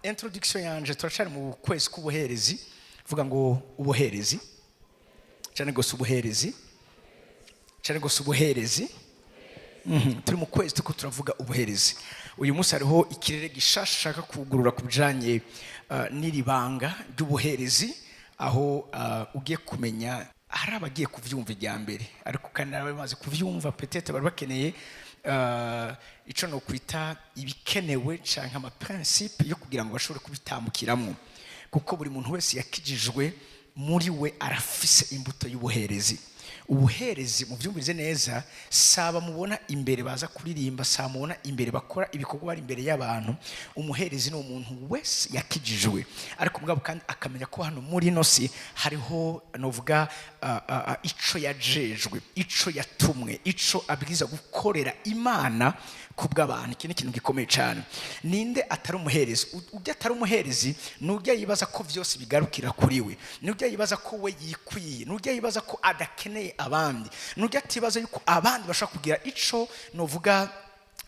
Introduction yanje, turacari mu kwezi k'ubuherezi. Vuga ngo ubuherezi cyane gose, ubuherezi cyane gose, ubuherezi. Turi mu kwezi turiko turavuga ubuherezi. Uyu munsi hariho ikirere gishasha shaka kugurura ku bijanye n'iri banga ry'ubuherezi, aho ugiye kumenya hari abagiye kuvyumva irya mbere, ariko kandi hari abamaze kuvyumva, peut-être bari bakeneye ico no kwita ibikenewe canke ama principe yo kugira ngo bashobore kubitambukiramwo, kuko buri muntu wese yakijijwe muri we arafise imbuto y'ubuherezi. Ubuherezi, mubyumvirize neza, saba mubona imbere baza kuririmba, saba mubona imbere bakora ibikorwa bari imbere y'abantu. Umuherezi ni umuntu wese yakijijwe, ariko mugabo kandi akamenya ko hano muri ino si hariho novuga ico yajejwe, ico yatumwe, ico abwiza gukorera Imana kubw'abantu. Iki ni ikintu gikomeye cyane. Ninde atari umuherezi? Ujya atari umuherezi ni ujya yibaza ko byose bigarukira kuri we, ni ujya yibaza ko we yikwiye, ni ujya yibaza ko adakeneye abandi, ni ujya atibaza yuko abandi bashobora kugira ico novuga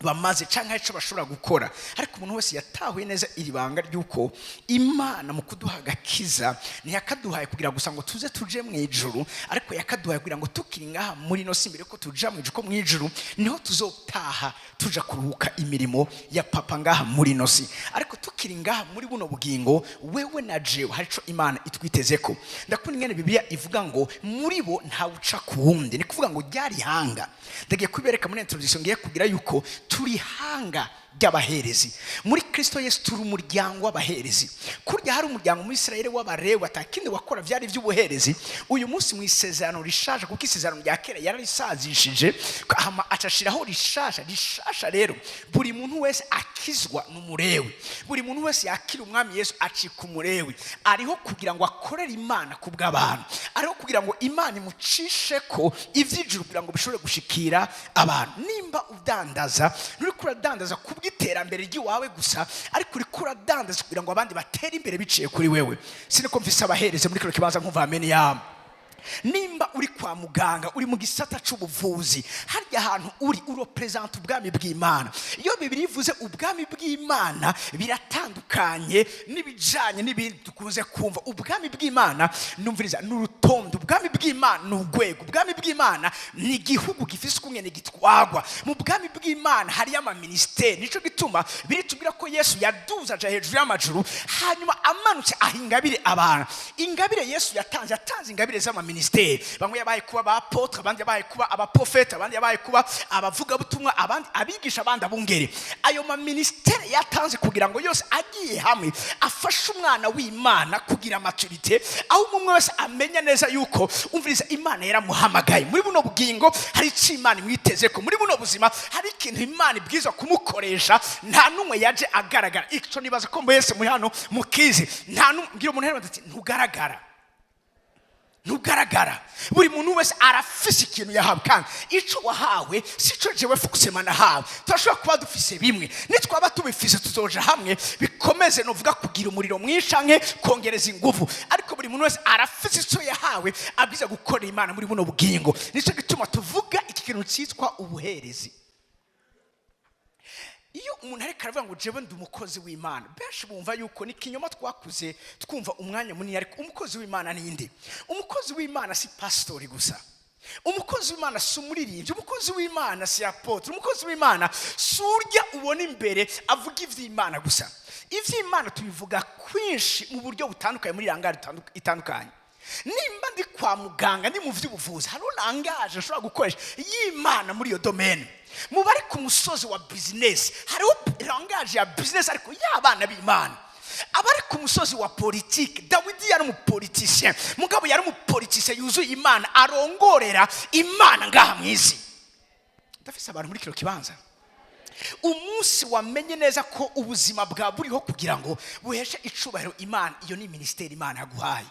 bamaze cyangwa icyo bashobora gukora. Ariko umuntu wese yatahuye neza iri banga ry'uko Imana mu kuduha agakiza ntiyakaduhaye kugira gusa ngo tuze tuje mu ijuru, ariko yakaduhaye kugira ngo tukiri ngaha muri ino si, mbere ko tuja mu ijuru, ko mu ijuru niho tuzotaha tuja kuruhuka imirimo ya papa ngaha muri ino si, ariko tukiri ngaha muri buno bugingo, wewe na jewe hari ico Imana itwiteze ko. Ndakunda ingene Bibiliya ivuga ngo muri bo ntawuca ku wundi. Ni kuvuga ngo ryari hanga. Ndagiye kubereka muri introduction ngiye kugira yuko turi hanga ry'abaherezi muri Kristo Yesu. Turi umuryango w'abaherezi. Kurya hari umuryango muri Israel w'abarewi, atakindi wakora byari iby'ubuherezi. Uyu munsi mu isezerano rishaje, kuko isezerano rya kera yararisazishije, hama acashiraho rishasha. Rishasha rero, buri muntu wese akizwa n'umurewi. Buri muntu wese yakira Umwami Yesu acika umurewi. Ariho kugira ngo akorere Imana ku bw'abantu, ariho kugira ngo Imana imucishe ko iby'ijuru kugira ngo bishobore gushikira abantu. Nimba udandaza, nturiko uradandaza ku bw'iterambere ry'iwawe gusa, ariko uriko uradandaza kugira ngo abandi batere imbere biciye kuri wewe. Siniko mvise abahereze muri kino kibanza? Nkumva amen yabo. Nimba uri kwa muganga, uri mu gisata c'ubuvuzi, harya hantu uri urepresenta ubwami bw'Imana. Iyo Bibiliya ivuze ubwami bw'Imana, biratandukanye n'ibijanye n'ibindi dukunze kumva. Ubwami bw'Imana, numviriza, ni urutonde. Ubwami bw'Imana ni urwego. Ubwami bw'Imana ni igihugu gifise ukungene gitwagwa. Mu bwami bw'Imana hariyo amaministeri. Nico gituma biritubwira ko Yesu yaduze aja hejuru y'amajuru, hanyuma amanutse aha ingabire abantu. Ingabire Yesu yatanze, yatanze ingabire z'amaministeri. Bamwe yabaye kuba ba apôtre, abandi yabaye kuba abaprofeta, abandi yabaye kuba abavugabutumwa, abandi abigisha, abandi abungere. Ayo maministeri yatanze kugira ngo yose agiye hamwe afashe umwana w'Imana kugira maturité, aho umwe wese amenya neza yuko, umviriza, Imana yaramuhamagaye. Muri buno bugingo hari icyo Imana imwiteze ko muri buno buzima hari ikintu Imana ibwirizwa kumukoresha. Nta n'umwe yaje agaragara. Icyo nibaza ko mwese muri hano mukizi. Nta n'umwe. Mbwira umuntu hano ati: "Ntugaragara, ntugaragara." Buri muntu wese arafise ikintu yahawe, kandi ico wahawe si cyo jewe Fukusema nahawe. Turashobora kuba dufise bimwe. Nitwaba tubifise, tuzoja hamwe bikomeze novuga kugira umuriro mwinshi canke kongereza ingufu, ariko buri muntu wese arafise ico yahawe abwiza gukorera Imana muri buno bugingo. Nico gituma tuvuga iki kintu cyitwa ubuherezi. Iyo umuntu ariko aravuga ngo jewe ndi umukozi w'Imana, benshi bumva yuko ni ikinyoma twakuze twumva umwanya munini. Ariko umukozi w'Imana ni nde? Umukozi w'Imana si pasitori gusa, umukozi w'Imana si umuririmbyi, umukozi w'Imana si apôtre, umukozi w'Imana si urya ubona imbere avuga iby'Imana gusa. Iby'Imana tubivuga kwinshi mu buryo butandukanye, muri langage itandukanye. Nimba ndi kwa muganga, ndi mu by'ubuvuzi, hariho langage nshobora gukoresha y'Imana muri iyo domaine. Mu bari ku musozi wa business, hariho langage ya business ariko y'abana b'Imana. Abari ku musozi wa politike, Dawidi yari umupoliticien, mugabo yari umupoliticien yuzuye Imana, arongorera Imana ngaha mu isi. Ndafise abantu muri kino kibanza. Umunsi wamenye neza ko ubuzima bwawe buriho kugira ngo buheshe icubahiro Imana, iyo ni minisiteri Imana yaguhaye.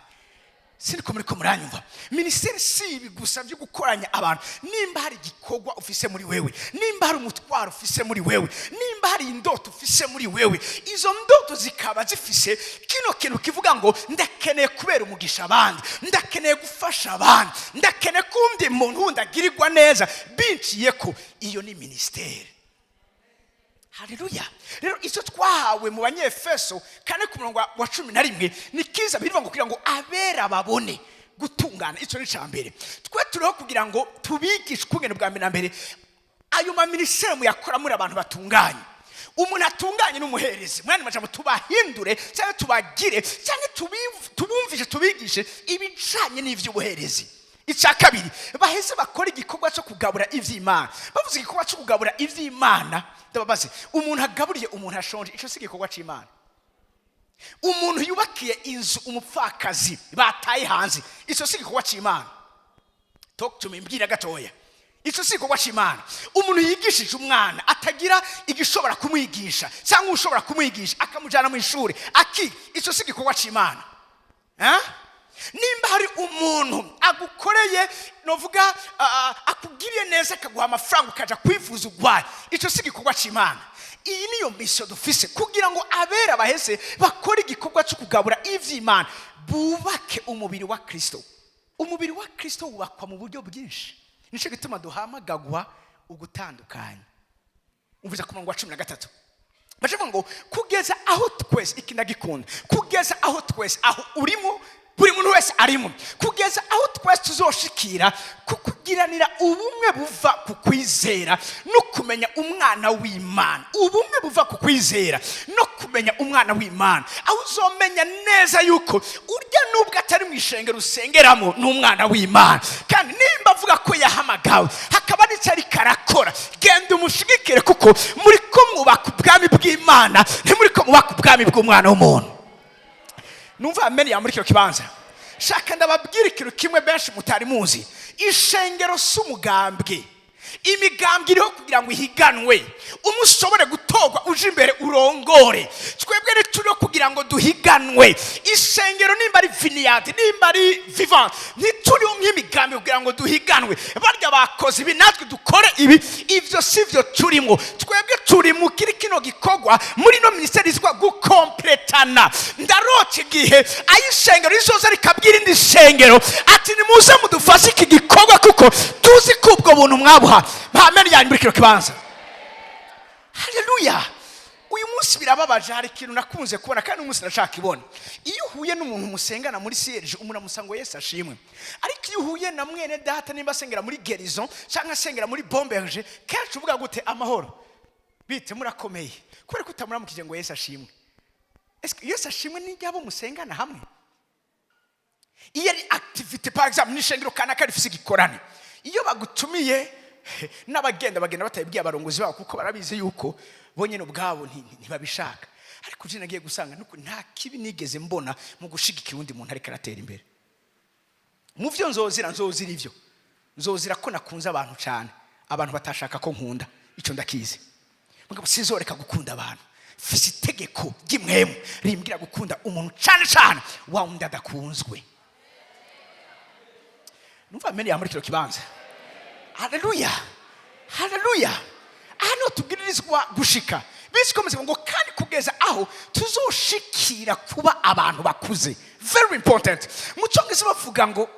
Siniko muri ko muranyumva? Minisiteri si ibi gusa byo gukoranya abantu. Nimba hari igikorwa ufise muri wewe, nimba hari umutwaro ufise muri wewe, nimba hari indoto ufise muri wewe, izo ndoto zikaba zifise kino kintu kivuga ngo ndakeneye kubera umugisha abandi, ndakeneye gufasha abandi, ndakeneye ko undi muntu wundi agirirwa neza binciye ko, iyo ni minisiteri. Haleluya! Rero icyo twahawe mu Banyefeso 4 ku murongo wa 11 ni kiza. Birivuga ngo kugira ngo abera babone gutungana. Icyo ni icya mbere. Twe turiho kugira ngo tubigishe ukungene bwa mbere na mbere ayo maminisiteri muyakora muri abantu batunganye. Umuntu atunganye n'umuherezi. Mwanya majambo, tubahindure cyangwa tubagire cyangwa tubumvishe, tubigishe ibijanye n'ivy'ubuherezi. Icya kabiri, baheze bakora igikorwa cyo kugabura ivy'Imana. Bavuze igikorwa cyo kugabura ivy'Imana, ndababaze: umuntu agaburiye umuntu ashonje, ico si igikorwa c'Imana? Umuntu yubakiye inzu umupfakazi bataye hanze, ico si igikorwa c'Imana? Talk to me, mbwira gatoya, icyo si igikorwa cy'Imana? Umuntu yigishije umwana atagira igishobora kumwigisha cyangwa ushobora kumwigisha, akamujyana mu ishuri akiga, icyo si igikorwa cy'Imana? Eh? Nimba hari umuntu agukoreye, novuga akugiriye neza, akaguha amafaranga ukaja kwivuza urwaye, icyo si igikorwa cy'Imana? Iyi niyo mission dufise, kugira ngo abera baheze bakore igikorwa cyo kugabura ivy'Imana, bubake umubiri wa Kristo. Umubiri wa Kristo wubakwa mu buryo bwinshi. Nicyo gituma duhamagagwa ugutandukanya. Umviza ku murongo wa 13, bacavuga ngo kugeza aho twese, iki ndagikunda, kugeza aho twese, aho urimo, buri muntu wese arimo, kugeza aho twese tuzoshikira ku kugiranira ubumwe buva ku kwizera no kumenya Umwana w'Imana. Ubumwe buva ku kwizera no kumenya Umwana w'Imana, aho uzomenya neza yuko urya, nubwo atari mu ishengero usengeramo, ni umwana w'Imana. Kandi nimba avuga ko yahamagawe, hakaba n'icyo ariko arakora, genda umushigikire, kuko muri ko mwubaka ubwami bw'Imana, ntimuri ko mwubaka ubwami bw'umwana w'umuntu. Numva amen ya muri kino kibanza. Shaka ndababwira ikintu kimwe benshi mutari muzi: ishengero si umugambwe. Imigambwe iriho kugira ngo ihiganwe, umwe ushobore gutorwa uje imbere urongore. Twebwe ntituriho kugira ngo duhiganwe. Ishengero, nimba ari Vineyard, nimba ari Vivant, ntituriho nk'imigambi kugira ngo duhiganwe. Barya bakoze ibi, natwe dukore ibi. Ibyo si byo turimo. Twebwe turi mu kiri kino gikorwa muri ino minisiteri yitwa gukompletana. Ndarota igihe aho ishengero rizoza rikabwira indi shengero ati: "Nimuze mudufashe iki gikorwa, kuko tuzi ko ubwo buntu mwabuha." Amen yanyu muri kino kibanza. Haleluya! Uyu munsi birababaje. Hari ikintu nakunze kubona, kandi uyu munsi ndashaka ibona. Iyo uhuye n'umuntu musengana muri sierge, umuramusa ngo: "Yesu ashimwe." Ariko iyo uhuye na mwene data, nimba asengera muri Guérison cyangwa asengera muri Bomberge, kenshi uvuga gute? "Amahoro, bite, murakomeye?" Kubera ko utamuramukije ngo: "Yesu ashimwe." Ese Yesu ashimwe n'ijyabo musengana hamwe? Iyo ari activité, par exemple n'ishengero kanaka rifise igikorane, iyo bagutumiye, n'abagenda bagenda batabibwiye abarongozi babo, kuko barabizi yuko bonyine ubwabo ntibabishaka. Ariko je nagiye gusanga nuko nta kibi nigeze mbona mu gushigikira uwundi muntu ariko aratera imbere. Mu byo nzozira, nzozira ivyo, nzozira ko nakunze abantu cyane, abantu batashaka ko nkunda. Icyo ndakizi. Mugabo sinzoreka gukunda abantu. Mfise itegeko ry'imwemu rimbwira gukunda umuntu, cyane cyane wa wundi adakunzwe. Numva amen ya muri kino kibanza. Haleluya, haleluya! Aha niho tubwiririzwa gushika. Bisikomeze ngo kandi kugeza aho tuzoshikira kuba abantu bakuze. Very important. Mu Cyongereza bavuga ngo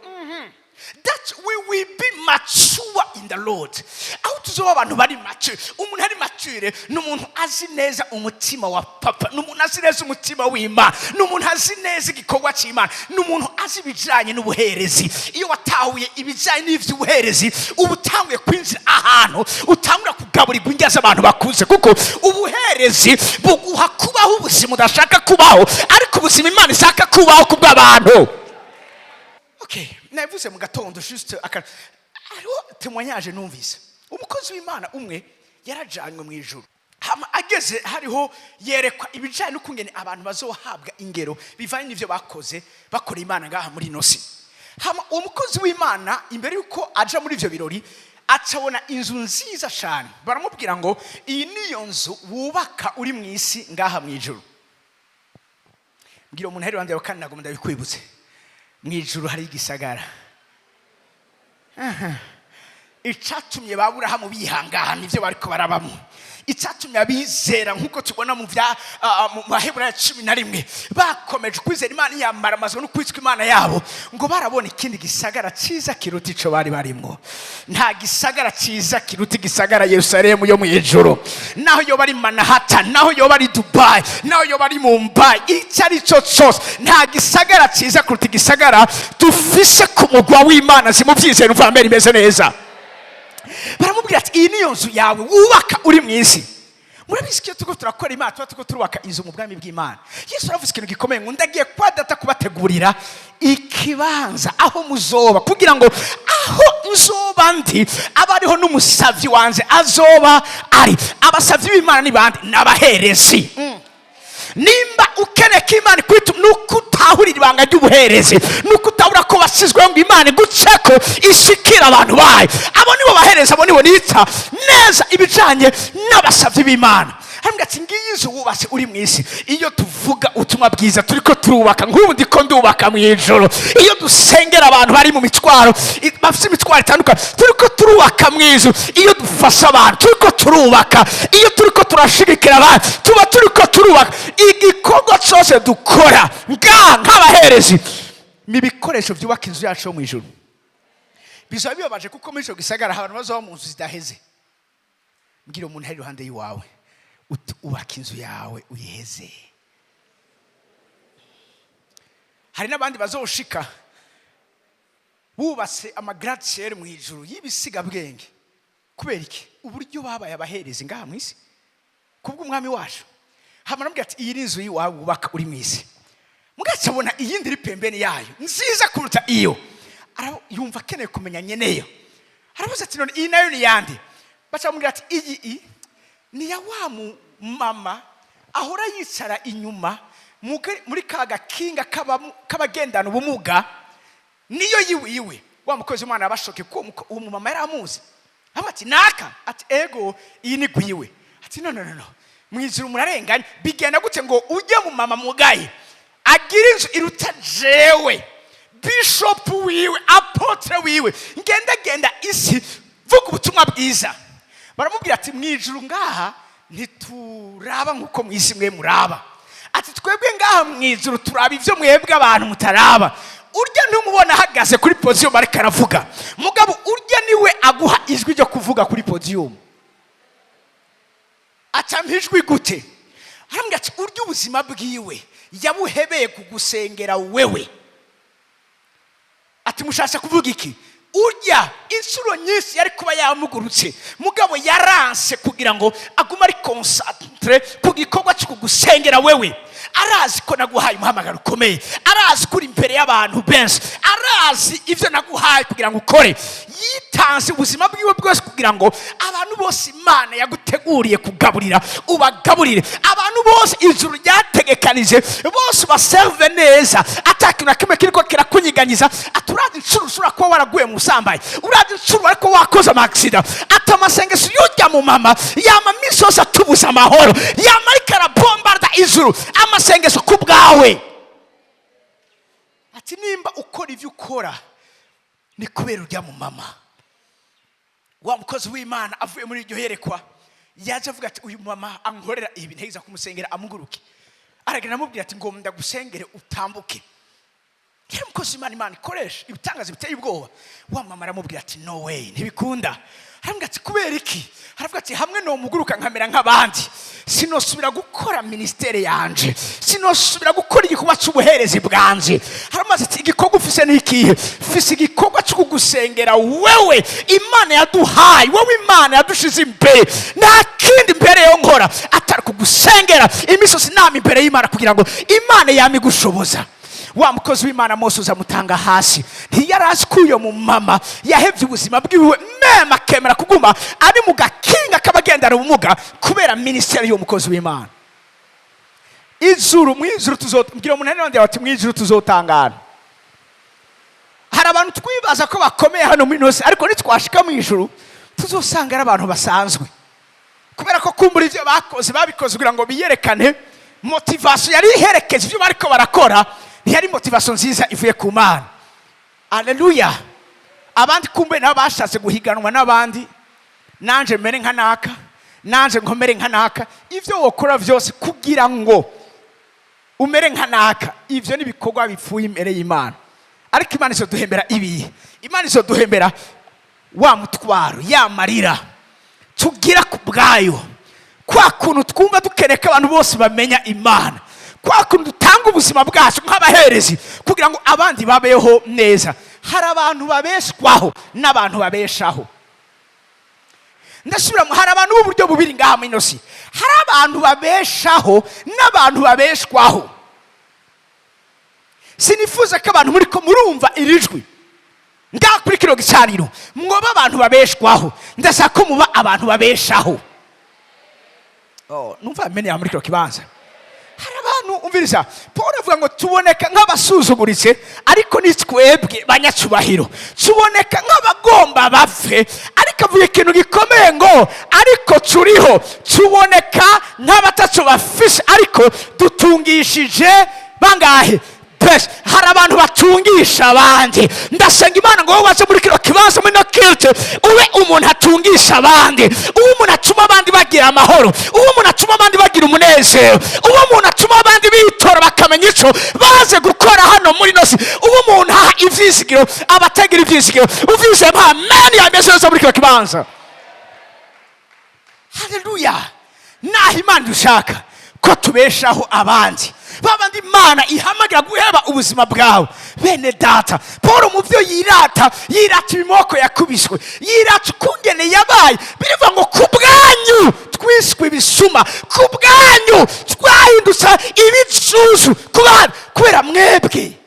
that we will be mature in the Lord, aho tuzoba abantu bari mature. Umuntu ari mature ni umuntu azi neza umutima wa Papa, ni umuntu azi neza umutima w'Imana, ni umuntu azi neza igikorwa cy'Imana, ni umuntu azi ibijyanye n'ubuherezi. Iyo watahuye ibijyanye n'iby'ubuherezi, uba utanguye kwinjira ahantu utangura kugaburirwa indya z'abantu bakuze, kuko ubuherezi buguha kubaho ubuzima udashaka kubaho, ariko ubuzima Imana ishaka kubaho ku bw'abantu. Okay, nabivuze mu gatondo juste aka hariho témoignage numvise. Umukozi w'Imana umwe yarajanywe mu ijuru. Hama ageze hariho, yerekwa ibijyanye n'ukungene abantu bazohabwa ingero bivanye n'ivyo bakoze, bakora Imana ngaha muri ino si. Hama uwo mukozi w'Imana, imbere y'uko aja muri ivyo birori, acabona inzu nziza cyane. Baramubwira ngo: "Iyi niyo nzu wubaka uri mu isi ngaha mu ijuru." Mbwira umuntu ari iruhande yawe, kandi ntabwo ndabikwibutse, mu ijuru hari igisagara. Aha. Icatumye ba Aburahamu bihangana ibyo bariko barabamo, icyatumye abizera, nk'uko tubona mu bya mu Baheburayo 11, bakomeje kwizera Imana yamara amazu no kwitwa Imana yabo, ngo barabona ikindi gisagara cyiza kiruta ico bari barimo. Nta gisagara cyiza kiruta igisagara Yerusalemu yo mu ijuru. Naho yoba ari Manhattan, naho yoba ari Dubai, naho yoba ari Mumbai, icyo ari cyo cyose, nta gisagara cyiza kuruta igisagara dufise ku mugwa w'Imana. Zimubyizera, umva mbere imeze neza. Baramubwira ati: "Iyi niyo nzu yawe wubaka uri mu isi." Murabizi ko iyo turiko turakora Imana, tuba turiko turubaka inzu mu bwami bw'Imana. Yesu aravuze ikintu gikomeye ngo: "Ndagiye kwa Data kubategurira ikibanza aho muzoba, kugira ngo aho nzoba ndi abe ariho n'umusavyi wanje azoba ari." Abasavyi b'Imana ni bande? Ni abaherezi. Nimba ukeneye ko Imana ikwita, ni uko utahurira ibanga ry'ubuherezi, ni uko utabura ko wasizweho ngo Imana iguceko ishikira abantu bayo. Abo nibo bahereza, abo nibo nita neza ibijanye n'abasavyi b'Imana. Hambwa ati: "Ngiyi inzu wubatse uri mu isi." Iyo tuvuga ubutumwa bwiza, turiko turubaka. Nk'ubu ndiko ndubaka mu ijoro. Iyo dusengera abantu bari mu mitwaro, bafite imitwaro itandukanye, turiko turubaka mu ijoro. Iyo dufasha abantu, turiko turubaka. Iyo turiko turashigikira abantu, tuba turiko turubaka. Igikorwa cyose dukora nga nk'abaherezi ni ibikoresho byubaka inzu yacu yo mu ijoro. Bizaba bibabaje kuko muri icyo gisagara abantu bazaba mu nzu zidaheze. Mbwira umuntu ari iruhande y'iwawe uti: "Ubaka inzu yawe uyiheze." Hari n'abandi bazoshika bubatse ama gratte-ciel mu ijuru y'ibisigabwenge. Kubera iki? Uburyo babaye abaherezi ngaha mu isi kubw'Umwami wacu. Hama aramubwira ati: "Iyi ni inzu y'iwawe wubaka uri mu isi." Mugaca abona iyindi iri pembeni yayo nziza kuruta iyo. Yumva akeneye kumenya nyeneyo. Arabaza ati: "None iyi nayo ni yande?" Baca bamubwira ati: "Iyi ni ya wa mama ahora yicara inyuma muri ka gakinga k'abagendana ubumuga, niyo yiwiwe." Wa mukozi w'Imana yabashoke ko uwo mumama yari amuzi. Avuga ati: "Naka?" Ati: "Ego, iyi ni gwiwe." Ati: "No, no, no, no, mu ijuru murarenganye. Bigenda gute ngo ujye mu mama mugaye agira inzu iruta jewe, bishopu wiwe, apôtre wiwe, ngendagenda isi vuga ubutumwa bwiza?" Baramubwira ati: "Mu ijuru ngaha ntituraba nk'uko mu isi mwe muraba." Ati: "Twebwe ngaha mu ijuru turaba ibyo mwebwe abantu mutaraba. Urya ntumubona ahagaze kuri podium ariko aravuga, mugabo urya niwe aguha ijwi ryo kuvuga kuri podium." Acampa ijwi gute? Arambwira ati: "Urya ubuzima bwiwe yabuhebeye kugusengera wewe." Ati: "Mushasha kuvuga iki?" "Urya inshuro nyinshi yari kuba yamugurutse, mugabo yaranse kugira ngo agume ari concentré ku gikorwa cyo kugusengera wewe. Arazi ko naguhaye umuhamagaro ukomeye, arazi ko uri imbere y'abantu benshi, arazi ibyo naguhaye kugira ngo ukore. Yitanze ubuzima bwiwe bwose kugira ngo abantu bose Imana yaguteguriye kugaburira ubagaburire, abantu bose ijuru ryategekanije bose ubaserve neza, atakintu na kimwe kiriko kirakunyiganyiza." Ati: "Urazi inshuro ushobora kuba waraguye mu busambanyi? Urazi inshuro ariko wakoze ama accident?" Ati: "Amasengesho y'ujya mu mama yama minsi yose atubuza amahoro, yama ariko arabombarda ijuru amasengesho ku bwawe." Ati: "Nimba ukora ibyo ukora, ni kubera ujya mu mama." Wa mukozi w'Imana avuye muri iryo yerekwa, yaje avuga ati: "Uyu mama ankorera ibi, ntegereza kumusengera amuguruke." Aragenda amubwira ati: "Ngo ndagusengere utambuke." Yari umukozi w'Imana, Imana ikoresha ibitangaza biteye ubwoba. Wa mama aramubwira ati: "No way, ntibikunda." Aramubwira ati: "Kubera iki?" Aravuga ati: "Hamwe nomuguruka nkamera nk'abandi, sinosubira gukora ministère yanje, sinosubira gukora igikorwa cy'ubuherezi bwanje." Haramaze ati: "Igikorwa ufise ni ikihe?" "Mfise igikorwa cyo kugusengera wewe Imana yaduhaye, wowe Imana yadushize imbere. Nta kindi mbere yo nkora atari kugusengera imisozi nama imbere y'Imana, kugira ngo Imana yamigushoboza." Wa mukozi w'Imana Mose uzamutanga hasi, ntiyari azi ko uyo mumama yahevye ubuzima bwiwe, même akemera kuguma ari mu gakinga k'abagendana ubumuga kubera ministère y'uwo mukozi w'Imana. Ijuru, mu ijuru tuzobwira umuntu ari ati: "Mu ijuru tuzotangara." Hari abantu twibaza ko bakomeye hano muri ino si, ariko nitwashika mu ijuru tuzosanga ari abantu basanzwe, kubera ko kumbura ibyo bakoze babikoze kugira ngo biyerekane. Motivation yari iherekeje ibyo bariko barakora ntiyari motivation nziza ivuye ku Mana. Aleluya! Abandi kumbe nabo bashatse guhiganwa n'abandi: nanje mere nka naka, nanje nkomere nka naka. Ivyo wokora vyose kugira ngo umere nka naka, ivyo ni ibikorwa bipfuye imbere y'Imana. Ariko Imana izoduhembera ibihe? Imana izoduhembera wa mutwaro, ya marira tugira ku bwayo, kwa kuntu twumva dukeneye ko abantu bose bamenya Imana, kwa kuntu dutanga ubuzima bwacu nk'abaherezi kugira ngo abandi babeho neza. Hari abantu babeshwaho n'abantu babeshaho. Ndasubiramo: hari abantu b'uburyo bubiri ngaha muri ino si. Hari abantu babeshaho n'abantu babeshwaho. Sinifuza ko abantu muri ko murumva iri jwi ngaha kuri kino gicaniro mwoba abantu babeshwaho. Ndashaka ko muba abantu babeshaho. Oh, numva amenye muri kino kibanza hari abantu. Umviriza, Paul avuga ngo tuboneka nk'abasuzuguritse, ariko ni twebwe banyacubahiro. Tuboneka nk'abagomba bapfe, ariko avuga ikintu gikomeye ngo ariko turiho. Tuboneka nk'abataco bafise, ariko dutungishije bangahe? Bese hari abantu batungisha abandi. Ndasenga Imana ngo wowe waze muri kino kibanza, muri ino culte, ube umuntu atungisha abandi, ube umuntu atuma abandi bagira amahoro, ube umuntu atuma abandi bagira umunezero, ube umuntu atuma abandi bitora bakamenya ico baze gukora hano muri ino si, ube umuntu aha ivyizigiro abatagira ivyizigiro. Uvyizeye, mpa amen yameze neza muri kino kibanza. Haleluya! Naho Imana dushaka ko tubeshaho abandi, babandi Imana ihamagira guheba ubuzima bwawe. Bene data, Paul mu byo yirata, yirata ibimoko yakubiswe, yirata ukungene yabaye. Birivuga ngo ku bwanyu twiswe ibisuma, ku bwanyu twahindutse ibizuzu, kubera mwebwe.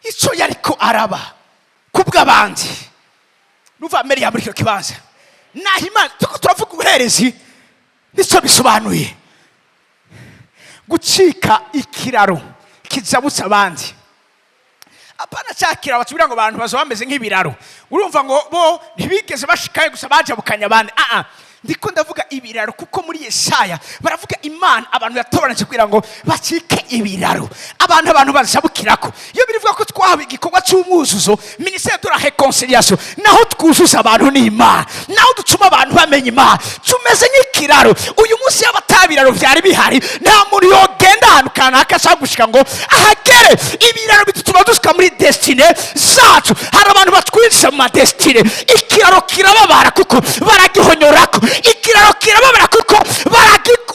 Icyo yariko araba ku bw'abandi. Nuva mbere ya muri icyo kibanza, naho Imana tuko turavuga ubuherezi, nicyo bisobanuye: gucika ikiraro kijabutse abandi. Apana cya kiraro batubwira ngo abantu bazoba bameze nk'ibiraro, urumva ngo bo ntibigeze bashikayo, gusa bajabukanye abandi. Ah ah, ndiko ndavuga ibiraro kuko muri Yesaya baravuga Imana abantu yatoranije kugira ngo bacike ibiraro abantu bazabukirako. Iyo birivuga ko twahawe igikorwa cy'umwuzuzo, ministère de la réconciliation, naho twuzuza abantu n'Imana, naho dutuma abantu bamenya Imana, tumeze nk'ikiraro. Uyu munsi yaba ata biraro byari bihari, nta muntu yogenda ahantu kanaka ashaka gushika ngo ahagere. Ibiraro bituma dushika muri destinée zacu. Hari abantu batwinjiza mu ma destinée. Ikiraro kirababara kuko baragihonyorako. Ikiraro kirababara kuko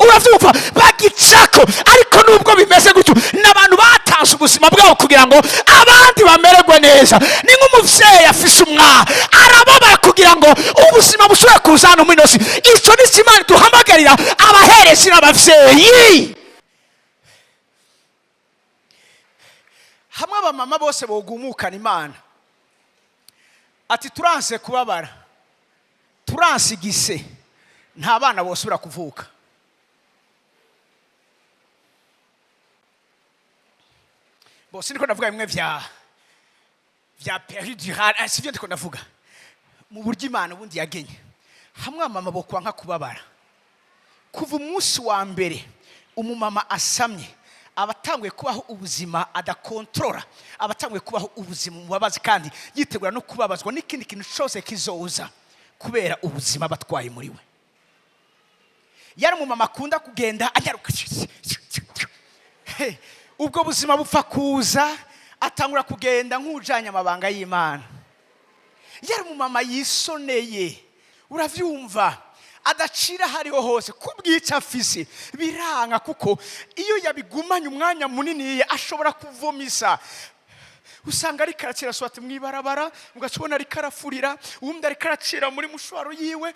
uravyumva, bagicako. Ariko nubwo bimeze gutyo, n'abantu batanze ubuzima bwabo kugira ngo abandi bamererwe neza. Ni nk'umuvyeyi afise umwana, arababara kugira ngo ubuzima bushobore kuza hano muri ino si. Ico ni cyo Imana duhamagarira abaherezi n'abavyeyi. Hamwe abamama bose bogumukana Imana ati turanse kubabara, turanse igise, nta bana bosubira kuvuka. Bose niko ndavuga bimwe vya péridurale, sivyo ndiko ndavuga mu buryo Imana ubundi yagenye. Hamwe abamama bokwanka kubabara kuva umunsi wa mbere umumama asamye, aba atanguye kubaho ubuzima adakontorora, aba atanguye kubaho ubuzima mubabazi, kandi yitegura no kubabazwa n'ikindi kintu cyose kizoza kubera ubuzima batwaye muri we. Yari umumama akunda kugenda anyaruka. Hey, ubwo buzima bupfa kuza, atangura kugenda nk'ujanye amabanga y'Imana. Yari umumama yisoneye, uravyumva, adacira hariho hose kubwica afise biranga, kuko iyo yabigumanye umwanya munini ashobora kuvomisa. Usanga ariko aracira swati mw'ibarabara, ugaca ubona ariko arafurira, uwundi ariko aracira muri mushwaro yiwe.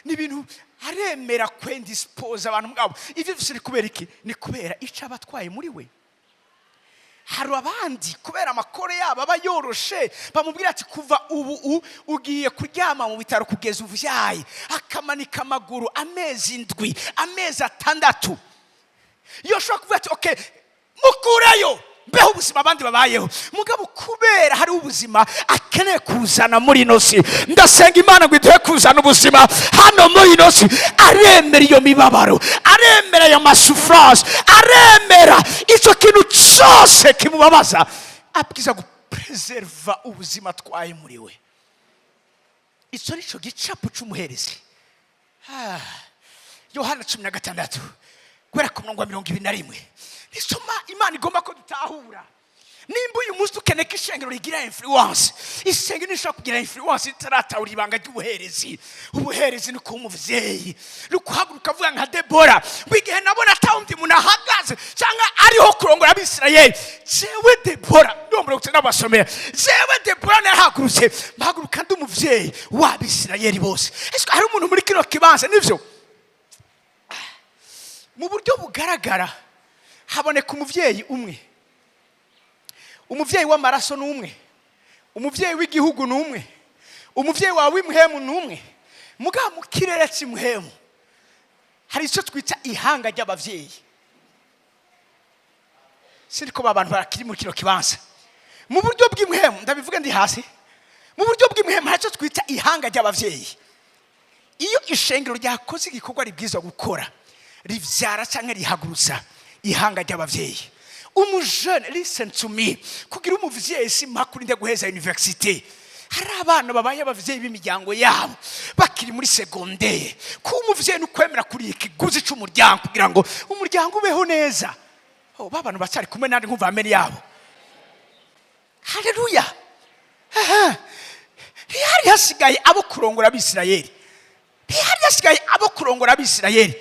Ni ibintu aremera kwendispoza abantu mwabo. Ivyo vyose ni kubera iki? Ni kubera ico aba atwaye muri we. Hari abandi kubera amakore yabo aba yoroshe, bamubwira ati kuva ubu ugiye kuryama mu bitaro kugeza uvyaye, akamanika amaguru amezi 7, amezi 6. Iyo ushobora kuvuga ati okay, mukureyo, mbeho ubuzima abandi babayeho. Mugabo kubera hari ubuzima akeneye kuzana muri ino si, ndasenga Imana ngo iduhe kuzana ubuzima hano muri ino si. Aremera iyo mibabaro, aremera ayo ma souffrances, aremera icyo kintu cyose kimubabaza, abwiza. Gupreserva ubuzima twaye muri we. Icyo ni cyo gicapo cy'umuherezi. Yohana 16, guhera ku murongo wa 21. Nisoma Imana igomba ko dutahura. Nimba uyu munsi ukeneye ko ishengero rigira influence, ishengero ntishobora kugira influence ritaratahura ibanga ry'ubuherezi. Ubuherezi ni kuba umuvyeyi, ni ukuhaguruka avuga nka Debora ngo: "Igihe nabona atawundi muntu ahagaze cyangwa ariho kurongora Abisirayeli, jewe Debora," ndombora gusa ndabasomera, "jewe Debora narahagurutse, mpaguruka ndi umuvyeyi w'Abisirayeli bose." Ese hari umuntu muri kino kibanza? Nivyo, mu buryo bugaragara haboneka umuvyeyi umwe. Umuvyeyi w'amaraso ni umwe, umuvyeyi w'igihugu ni umwe, umuvyeyi wawe w'imuhemu ni umwe. Mugabo mu kirere cy'imuhemu hari icyo twita ihanga ry'abavyeyi. Sinzi ko ba bantu barakiri muri kino kibanza. Mu buryo bw'imuhemu, ndabivuga ndi hasi, mu buryo bw'imuhemu hari icyo twita ihanga ry'abavyeyi. Iyo ishengero ryakoze igikorwa ribwirizwa gukora, rivyara cyangwa rihagurutsa ihanga ry'abavyeyi. Umujene, listen to me, kugira umuvyeyi si mpaka urinde guheza université. Hari abana babaye abavyeyi b'imiryango yabo bakiri muri secondaire. Kuba umuvyeyi ni ukwemera kuriha ikiguzi c'umuryango kugira ngo umuryango ubeho neza. Oh, ba bantu bacari kumwe nandi nkumva ameni yabo. Haleluya! Aha. Ntihari hasigaye abo kurongora Abisirayeli, ntihari hasigaye abo kurongora Abisirayeli.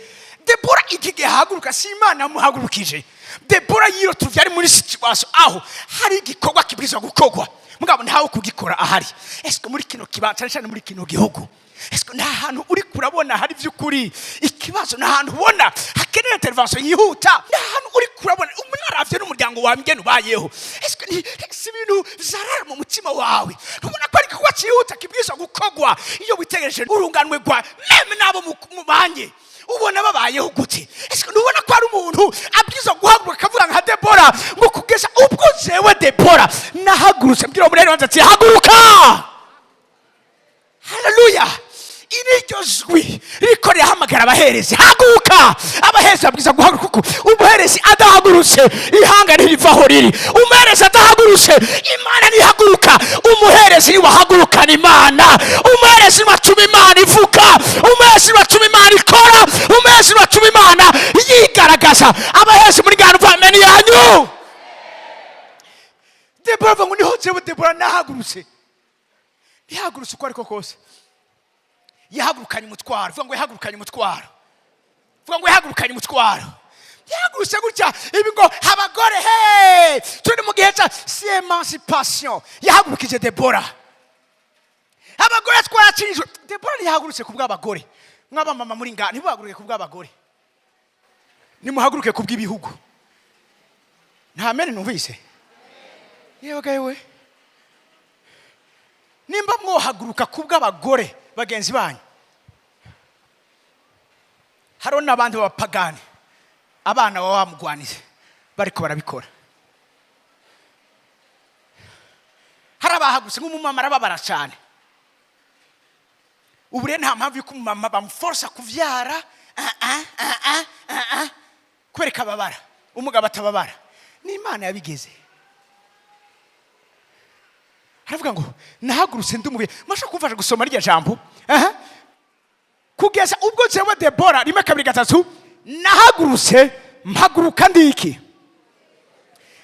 Debora iki gihe ahaguruka, si Imana yamuhagurukije. Debora yirotuvye ari muri situation aho hari igikorwa kibwirizwa gukorwa, mugabo ntawe kugikora ahari. Ese muri kino kibanza, cyane cyane muri kino gihugu, ese nta hantu uri kurabona hari by'ukuri ikibazo? Nta hantu ubona hakeneye intervention yihuta? Nta hantu uri kurabona umunaravye n'umuryango wawe ingene ubayeho? Ese si ibintu vyarara mu mutima wawe? Ntubona ko ari igikorwa cyihuta kibwirizwa gukorwa? Iyo witegereje urunganwe rwa même n'abo mubanye, ubona babayeho gute? Ese ntubona ko hari umuntu abwirizwa guhaguruka akavuga nka Debora ngo: "Kugeza ubwo jewe Debora nahagurutse"? Mbwira muri wanjye ati: "Haguruka." Haleluya! Iri ryo jwi ririko rirahamagara abaherezi: "Haguruka." Abaherezi babwiza guhaguruka, kuko umuherezi adahagurutse, ihanga ntiriva aho riri. Umuherezi adahagurutse, Imana ntihaguruka. Umuherezi niwe ahagurukana Imana, umuherezi niwe atuma Imana ivuga, umuherezi niwe atuma Imana ikora, umuherezi niwe atuma Imana yigaragaza. Abaherezi muri gana ameni yanyu. Debora avuga ngo: "Niho jewe Debora nahagurutse." Ntihagurutse uko ariko kose, yahagurukanye umutwaro. Vuga ngo: "Yahagurukanye umutwaro." Vuga ngo: "Yahagurukanye umutwaro." Yahagurutse gutya ibi ngo: "Abagore he, turi mu gihe cya si émancipation." Yahagurukije Debora: "Abagore twaracinjwe." Debora ntiyahagurutse ku bw'abagore. Mw'abamama muri ngaha, ntimuhaguruke ku bw'abagore, nimuhaguruke ku bw'ibihugu. Nta mene numvise. Yewe yewe, nimba mwohaguruka ku bw'abagore bagenzi banyu, hariho n'abandi b'abapagani, abana baba bamugwaniye bariko barabikora. Hari abahagurutse nk'umumama arababara cyane. Ubu rero nta mpamvu y'uko umumama bamuforosa kuvyara, ah, ah, ah, ah, ah, ah, kwereka ababara, umugabo atababara. Ni Imana yabigeze. Aravuga ngo: "Nahagurutse ndi umubyeyi." Mashobora kumfasha gusoma rya jambo? Aha. "Kugeza ubwo jewe Debora," rimwe, kabiri, gatatu, "nahagurutse, mpaguruka ndi iki?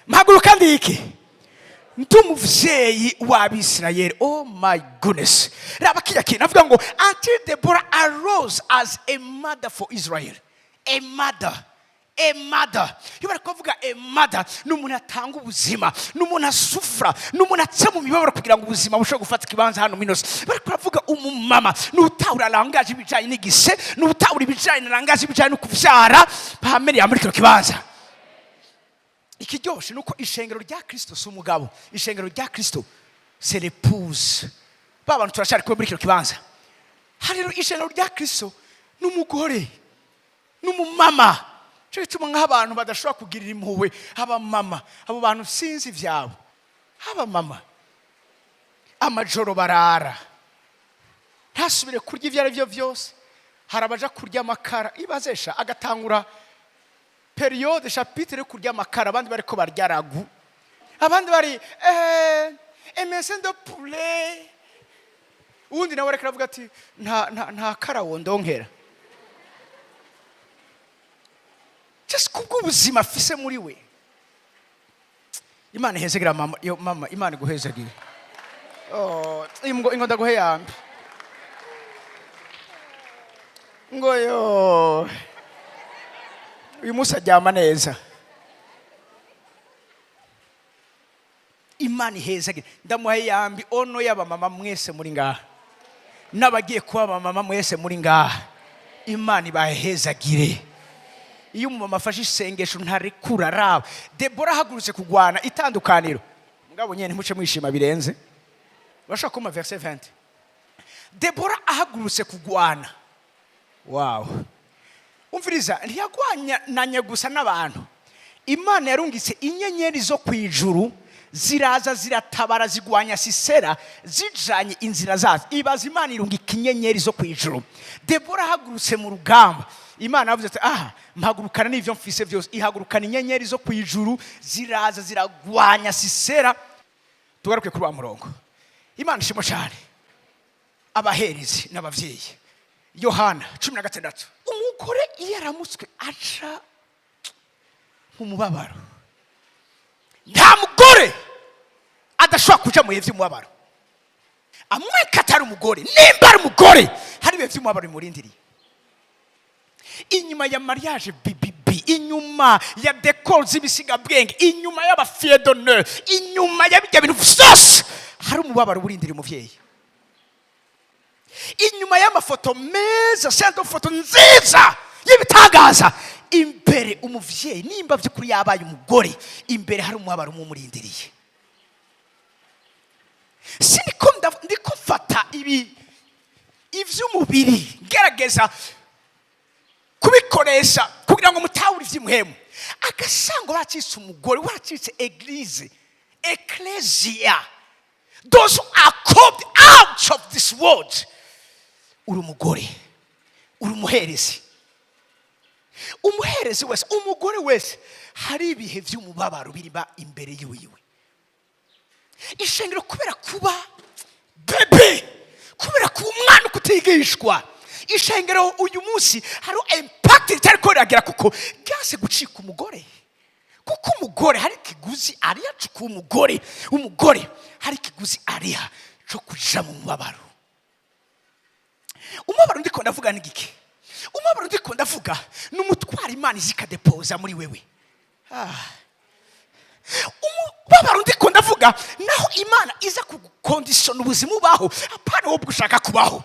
Mpaguruka ndi iki? Ndi umuvyeyi w'Abisirayeli." Oh my goodness! Raba kirya kintu avuga ngo: "Until Deborah arose as a mother for Israel." A mother, a mother. Iyo bari kuvuga a mother, ni umuntu atanga ubuzima, ni umuntu asufura, ni umuntu aca mu mibabaro kugira ngo ubuzima bushobore gufata ikibanza hano minose. Bari kuvuga umumama ni utahura langage ibijyanye n'igise, ni utahura ibijyanye na langage, ibijyanye no kubyara. Pameli muri kino kibanza, ikiryoshe ni uko ishengero rya Kirisito si umugabo, ishengero rya Kirisito c'est l'épouse. Ba bantu turashari kuba muri kino kibanza. Hari rero ishengero rya Kirisito ni umugore, ni umumama. Cyo gituma nk'abantu badashobora kugirira impuhwe abamama, abo bantu sinzi ibyabo. Abamama amajoro barara, ntasubire kurya ibyo ari byo byose. Hari abaja kurya amakara, ibazesha agatangura période, chapitre yo kurya amakara, abandi bariko barya ragu. Abandi bari émincé de poulet. Uwundi nawe ariko aravuga ati nta karawo ndonkera. Just kubw'ubuzima afise muri we. Imana ihezegira mama. Yo mama, Imana iguhezagire. Oh, ingo ndaguhe yambi. Ngo yo, uyu munsi aryama neza. Imana ihezagire. Ndamuhaye yambi ono y'abamama mwese muri ngaha, n'abagiye kuba abamama mwese muri ngaha. Imana ibahezagire. Iyo umumama afashe isengesho ntarekura. Araba Debora ahagurutse kugwana itandukaniro. Mugabo nyene ntimuce mwishima birenze. Bashaka kuma verset 20. Debora ahagurutse kugwana, wow, umviriza, ntiyagwananye gusa n'abantu. Imana yarungitse inyenyeri zo ku ijuru, ziraza ziratabara, zigwanya Sisera zijanye inzira zazo. Ibaza, Imana irungika inyenyeri zo ku ijuru. Debora ahagurutse mu rugamba, Imana yavuze ati: "Aha mpagurukana n'ivyo mfise byose." Ihagurukana inyenyeri zo ku ijuru, ziraza ziragwanya Sisera. Tugaruke kuri wa murongo. Imana ishimwe cyane. Abaherezi n'abavyeyi, Yohana 16. Umugore iyo aramutswe aca mu mubabaro. Nta mugore adashobora kuja mu bihe vy'umubabaro. Amweka atari umugore, nimba ari umugore, hari ibihe vy'umubabaro bimurindiriye inyuma ya mariage BBB, inyuma ya décor z'ibisigabwenge, inyuma y'aba filles d'honneur, inyuma ya bijya bintu vyose, hari umubabaro urindiriye umuvyeyi. Inyuma y'amafoto meza, sento foto nziza y'ibitangaza, imbere umuvyeyi, nimba by'ukuri yabaye umugore, imbere hari umubabaro umumurindiriye. Siniko ndiko mfata ibi ivy'umubiri, ngerageza kubikoresha kugira ngo mutahure ivy'imuhemu. Agasanga wacitse umugore, wacitse église, ecclesia, those who are called out of this world. Uri umugore, uri umuherezi. Umuherezi wese, umugore wese, hari ibihe by'umubabaro biriba imbere yiwiwe. Ishengero, kubera kuba bébé, kubera kuba umwana kutigishwa, ishengero uyu munsi hari impact ritari ko riragera, kuko ryase gucika umugore. Kuko umugore hari ikiguzi ariya cyo kuba umugore. Umugore hari ikiguzi ariha cyo kuja mu mubabaro. Umubabaro ndiko ndavuga ni giki? Umubabaro ndiko ndavuga ni umutwaro Imana izikadepoza muri wewe. Umubabaro ndiko ndavuga naho Imana iza kugukondisiona ubuzima ubaho, apana wowe ushaka kubaho.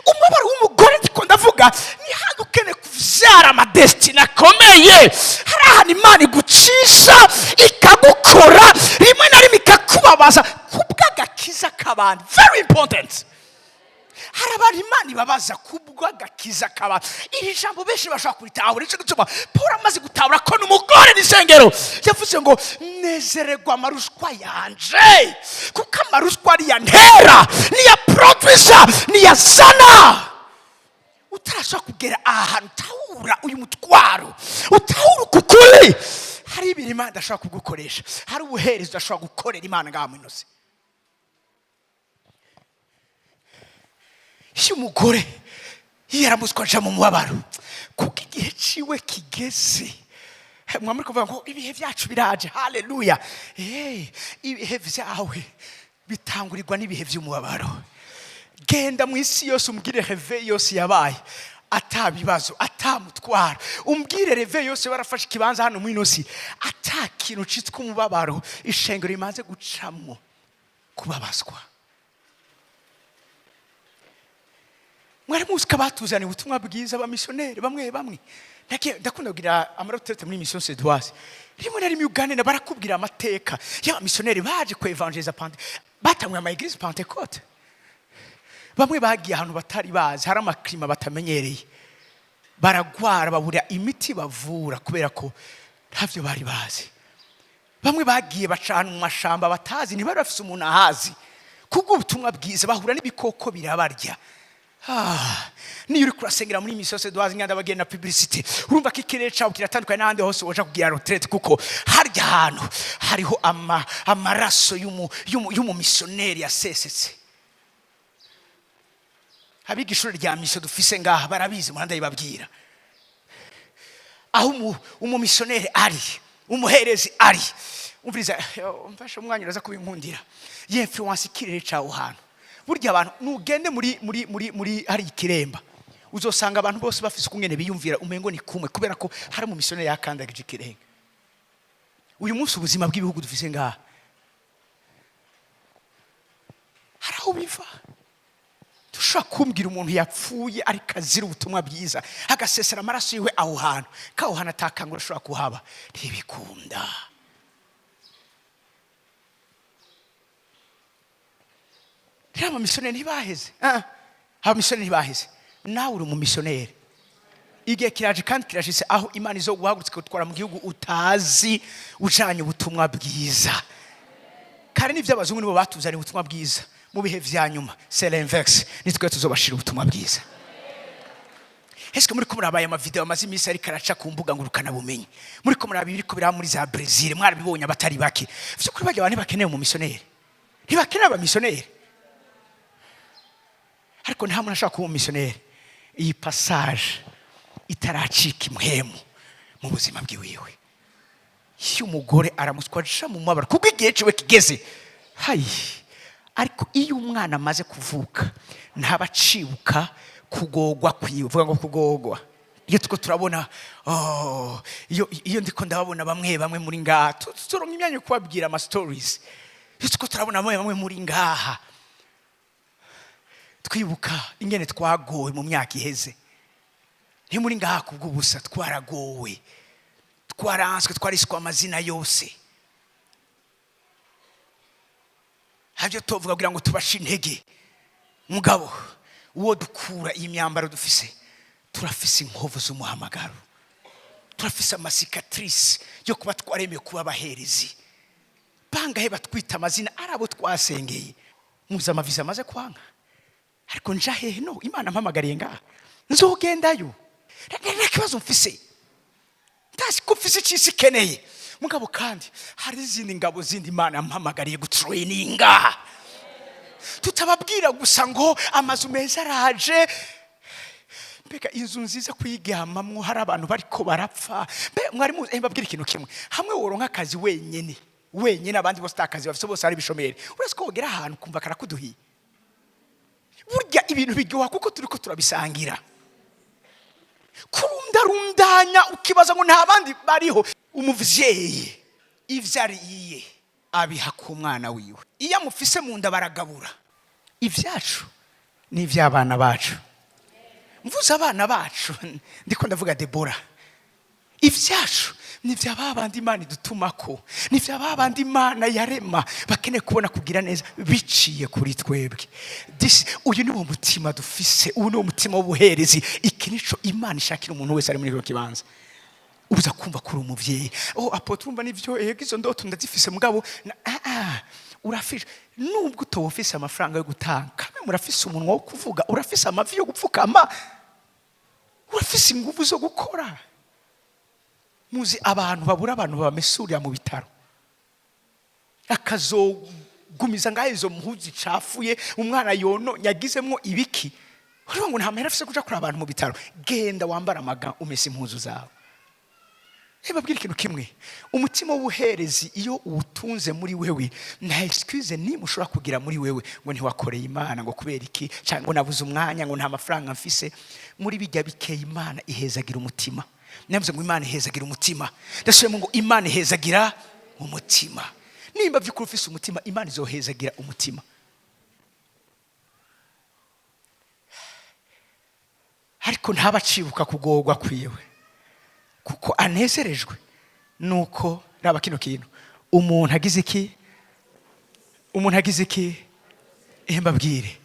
Umubabaro w'umugore ndiko ndavuga ni hano ukeneye kuvyara ama destiny akomeye. Hari ahantu Imana igucisha ikagukora, rimwe na rimwe ikakubabaza kubw'agakiza k'abantu. Very important. Hari abantu Imana ibabaza kubw'agakiza k'abantu. Iri jambo benshi bashobora kuritahura. Nicyo gituma Paul amaze gutahura ko n'umugore n'isengero, yavuze ngo: "Nezererwa amarushwa yanje, kuko amarushwa ariya ntera niya produisa niyazana." Utarashobora kugera aha hantu utahura uyu mutwaro, utahura uku kuri, hari ibintu Imana idashobora kugukoresha, hari ubuherezi udashobora gukorera Imana ngaha mwinoze. Iyo umugore yaramuswa aja mu mubabaro kuko igihe ciwe kigeze. Mwamuri kuvuga ngo ibihe byacu biraje, haleluya. Ibihe vyawe bitangurirwa n'ibihe by'umubabaro. Genda mu isi yose umbwire réveil yose yabaye ata bibazo, atamutwaro. Umbwire réveil yose barafashe ikibanza hano mu ino si ata kintu citwa umubabaro ishengero rimaze gucamwo, kubabazwa. Mwari muzi ko abatuzaniye ubutumwa bwiza, abamisiyoneri bamwe bamwe, ndakunda kugira ama retraite muri Mission Suédoise. Rimwe na rimwe uganira, barakubwira amateka y'abamisiyoneri baje ku évangéliser Pente, batanguye ama église Pentecôte. Bamwe bagiye ahantu batari bazi, hari ama climat batamenyereye, baragwara, babura imiti bavura kubera ko ntavyo bari bazi. Bamwe bagiye baca ahantu mu mashamba batazi, ntibari bafise umuntu ahazi. Kubwo ubutumwa bwiza bahura n'ibikoko birabarya. Ah, niyo uri kurasengera muri mission Suédoise nganda bagenda publicité, urumva ko ikirere cyawe kiratandukanye n'ahandi hose woja kugira retraite, kuko harya hantu hariho amaraso y'umumissionnaire yasesetse. Abiga ishuri rya mission dufise ngaha barabizi, muhanda yibabwira aho umumissionnaire ari, umuherezi ari. Umviriza, mfashe umwanya, uraza kubinkundira. Y'influence ikirere cyawo hantu. Burya abantu nugende muri hari ikiremba, uzosanga abantu bose bafise ukungene biyumvira, umengo ni kumwe, kubera ko hari umumissionnaire yakandagije ikirenge. Uyu munsi ubuzima bw'ibihugu dufise ngaha hari aho biva. Dushobora kumbwira umuntu yapfuye ariko azira ubutumwa bwiza, agasesera amaraso yiwe aho hantu, ko aho hantu atakangura ashobora kuhaba? Ntibikunda. Rero abamisiyoneri ntibaheze. Ah, abamisiyoneri ntibaheze. Nawe uri umumisiyoneri. Igihe kiraje kandi kirashitse aho Imana izo guhagurutsa ikagutwara mu gihugu utazi, ujanye ubutumwa bwiza. Kare n'ibyo abazungu nibo batuzaniye ubutumwa bwiza. Mu bihe vya nyuma, c'est l'inverse, nitwe tuzobashira ubutumwa bwiza. Ese muri ko murabaye amavideo amaze iminsi ariko araca ku mbuga ngurukanabumenyi, muri ko muraba ibiriko biraba muri za Brazil, mwarabibonye abatari bake. Vy'ukuri barya abantu ntibakeneye umumisiyoneri, ntibakeneye abamisiyoneri. Ariko nta muntu ashobora kuba umumisiyoneri iyi passage itaracika impwemu mu buzima bwiwiwe. Iyo umugore aramutswa aja mu mabara kuko igihe ciwe kigeze hayi, ariko iyo umwana amaze kuvuka ntaba acibuka kugogwa kwiwe. Vuga ngo kugogwa. Iyo tuko turabona, oh, iyo ndiko ndababona bamwe bamwe muri ngaha, turonka imyanya yo kubabwira ama stories. Iyo tuko turabona bamwe bamwe muri ngaha, twibuka ingene twagowe mu myaka iheze. Ntimuri ngaha kubw'ubusa. Twaragowe, twaranswe, twariswe amazina yose. Habyo tuvuga kugira ngo tubashe intege. Mugabo uwo dukura iyi myambaro dufise, turafise inkovu z'umuhamagaro, turafise amacicatrices yo kuba twaremeye kuba abaherezi. Bangahe batwita amazina ari abo twasengeye? Muzi amavisa amaze kwanga, ariko nja hehe? No Imana mpamagariye ngaha, nzogendayo. Nta kibazo mfise, ndazi ko mfise icisi ikeneye. Mugabo kandi hari izindi ngabo zindi Imana yampamagariye gutraininga. Tutababwira gusa ngo amazu meza araje. Mbega inzu nziza kuyiryamamwo hari abantu bariko barapfa! Mbe mwari muzi? Mbabwira ikintu kimwe: hamwe woronka akazi wenyene wenyene, abandi bose atakazi bafise, bose ari bishomeri, uretse ko wogera ahantu kumva karakuduhiye. Burya ibintu biryoha kuko turiko turabisangira. Kurundarundanya ukibaza ngo nta bandi bariho. Umuvyeyi ivyo ariye abiha ku mwana wiwe, iyo amufise mu nda baragabura. Ivyacu ni ivy'abana bacu. Mvuze abana bacu, ndiko ndavuga Debora. Ivyacu ni vya babandi Imana idutumako, ni vya babandi Imana yarema bakeneye kubona kugira neza biciye kuri twebwe. Uyu ni wo mutima dufise, uyu ni wo mutima w'ubuherezi. Iki nico Imana ishakira umuntu wese ari muri kino kibanza. Uza kumva kuri umuvyeyi: "Oh apôtre, urumva nivyo, ego, izo ndoto ndazifise." Mugabo urafise, nubwo utoba ufise amafaranga yo gutanga, kamwe murafise umunwa wo kuvuga, urafise amavi yo gupfukama, urafise inguvu zo gukora. Muzi abantu babura abantu babamesurira mu bitaro, akazogumiza ngaho izo mpuzu zicafuye, umwana yono yagizemwo ibiki. Uravuga ngo nta mahera afise kuja kuraba abantu mu bitaro. Genda wambara amaga, umese impuzu zawe. Babwira ikintu kimwe: umutima w'ubuherezi iyo uwutunze muri wewe, nta excuse nimwe ushobora kugira muri wewe ngo ntiwakoreye Imana, ngo kubera iki, cyangwa ngo nabuze umwanya, ngo nta mafaranga mfise. Muri bijya bikeye, Imana ihezagira umutima. Navuze ngo Imana ihezagira umutima. Ndasubiyemo ngo Imana ihezagira umutima. Nimba by'ukuri ufise umutima, Imana izohezagira umutima. Ariko ntabacibuka kugorwa kwiwe, kuko anezerejwe nuko raba kino kintu: umuntu agize iki? Umuntu agize iki? Mbabwire,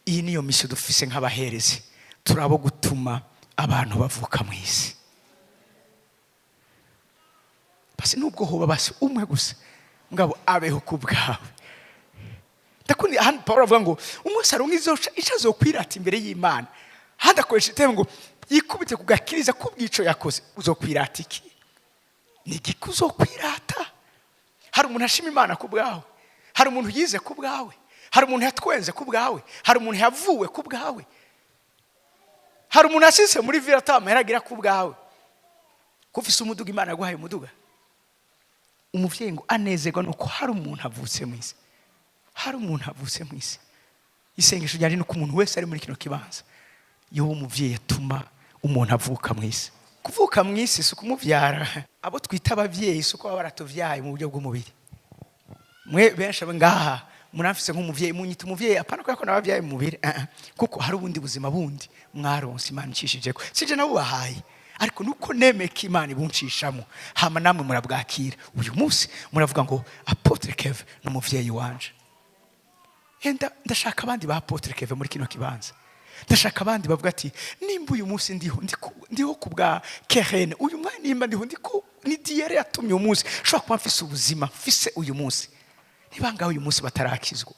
iyi niyo mission dufise nk'abaherezi. Turabo gutuma abantu bavuka mu isi. Basi nubwo hoba basi umwe gusa, ngabo abeho ku bwawe. Ndakundi ahandi Paul avuga ngo umunsi aronka ico azokwirata imbere y'Imana. Handi akoresha iteme ngo yikubite ku gakiriza kubw'ico yakoze. Uzokwirata iki? Ni igiki uzokwirata? Hari umuntu ashima Imana ku bwawe? Hari umuntu yize ku bwawe? Hari umuntu yatwenze ku bwawe? Hari umuntu yavuwe ku bwawe? Hari umuntu yasize muri ville atamahera agira ku bwawe? Ko ufise umuduga, Imana yaguhaye umuduga. Umuvyeyi ngo anezerwa nuko hari umuntu avutse mu isi, hari umuntu avutse mu isi. Isengesho ryanje ni uko umuntu wese ari muri kino kibanza yoba umuvyeyi atuma umuntu avuka mu isi. Kuvuka mu isi si ukumuvyara. Abo twita abavyeyi si uko baba baratuvyaye mu buryo bw'umubiri. Mwe benshi abo ngaha muramfise nk'umuvyeyi, munyita umuvyeyi, apana kubera ko nabavyaye mu mubiri, kuko hari ubundi buzima bundi mwaronse Imana icishijeko. Sije nabubahaye, ariko nuko nemeye ko Imana ibuncishamo, hama namwe murabwakira. Uyu munsi muravuga ngo Apôtre Keve ni umuvyeyi wanje. Enda ndashaka abandi ba Apôtre Keve muri kino kibanza. Ndashaka abandi bavuga ati: "Nimba uyu munsi ndiho, ndiho ku bwa Kerene. Uyu mwanya nimba ndiho, ndiko ni Diyere yatumye uyu munsi ushobora kuba mfise ubuzima mfise uyu munsi." Niba ngaho uyu munsi batarakizwa,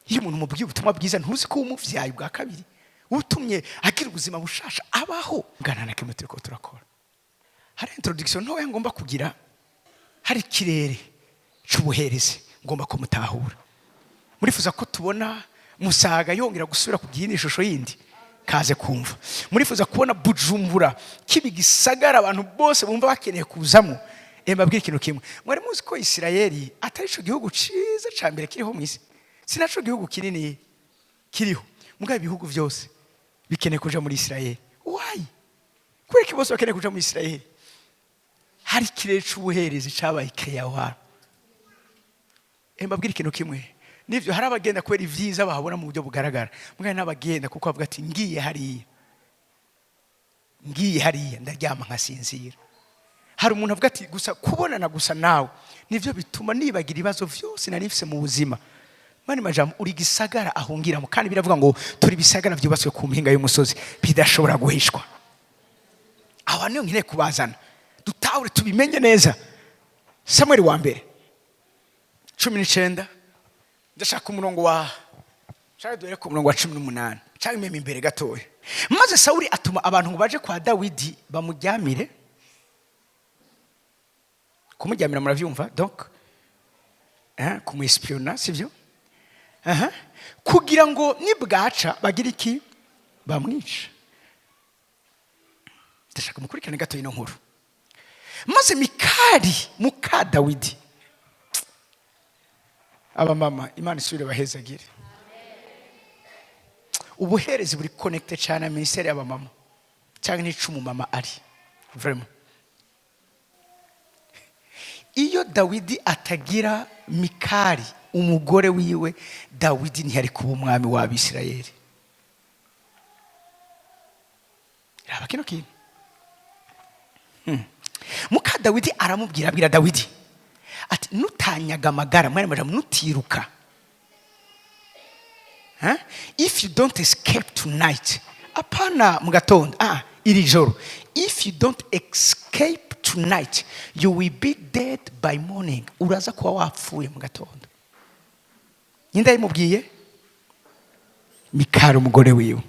iyo umuntu umubwiye ubutumwa bwiza, ntuzi ko umuvyaye ubwa kabiri, utumye agira ubuzima bushasha abaho ngana na kimwe. Turiko turakora, hari introduction ntoya ngomba kugira. Hari ikirere c'ubuherezi ngomba kumutahura. Murifuza ko tubona Musaga yongera gusubira ku yindi shusho yindi kaze kumva? Murifuza kubona Bujumbura kiba igisagara abantu bose bumva bakeneye kuzamo? Mbabwire ikintu kimwe: mwari muzi ko Isirayeli atari ico gihugu ciza ca mbere kiriho mu isi? Si naco gihugu kinini kiriho. Mugabo ibihugu byose bikeneye kuja muri Isirayeli. Why? Kubera ko bose bakeneye kuja muri Isirayeli? Hari ikirere c'ubuherezi cabaye keyawana. Mbabwire ikintu kimwe: nivyo, hari abagenda kubera ivyiza bahabona mu buryo bugaragara, mugabo n'abagenda kuko bavuga ati: "Ngiye hariya, ngiye hariya ndaryama nkasinzira." Hari umuntu avuga ati: "Gusa kubonana gusa nawe nivyo bituma nibagira ibibazo vyose nari mfise mu buzima." Mani majambo, uri gisagara ahungiramo, kandi biravuga ngo turi bisagara byubatswe ku mpinga y'umusozi bidashobora guhishwa. Aho niyo nkeneye kubazana, dutahure, tubimenye neza. Samuel wa mbere 19, ndashaka umurongo wa, nshaka duhere ku murongo wa 18 cyangwa imeme imbere gatoya. Maze Sawuli atuma abantu ngo baje kwa Dawidi bamuryamire. Kumuryamira muravyumva, donc kumwespiyona, sivyo? Aha. Kugira ngo nibwaca bagire iki? Bamwica. Ndashaka mukurikirane gato ino nkuru. Maze Mikali muka Dawidi, abamama Imana isubire bahezagire. Ubuherezi buri connecté cyane na minisiteri y'abamama cyangwa n'ico umumama ari vraiment. Iyo Dawidi atagira Mikali umugore wiwe, Dawidi ntiyari kuba umwami w'Abisirayeli. Raba kino kintu. Muka Dawidi aramubwira, abwira Dawidi ati: "Nutanyaga amagara, mwene majambo, nutiruka, huh? If you don't escape tonight," apana mu gatondo, iri joro, "if you don't escape tonight, you will be dead by morning." Uraza kuba wapfuye mu gatondo. Ninde yabimubwiye? Mikali umugore wiwe.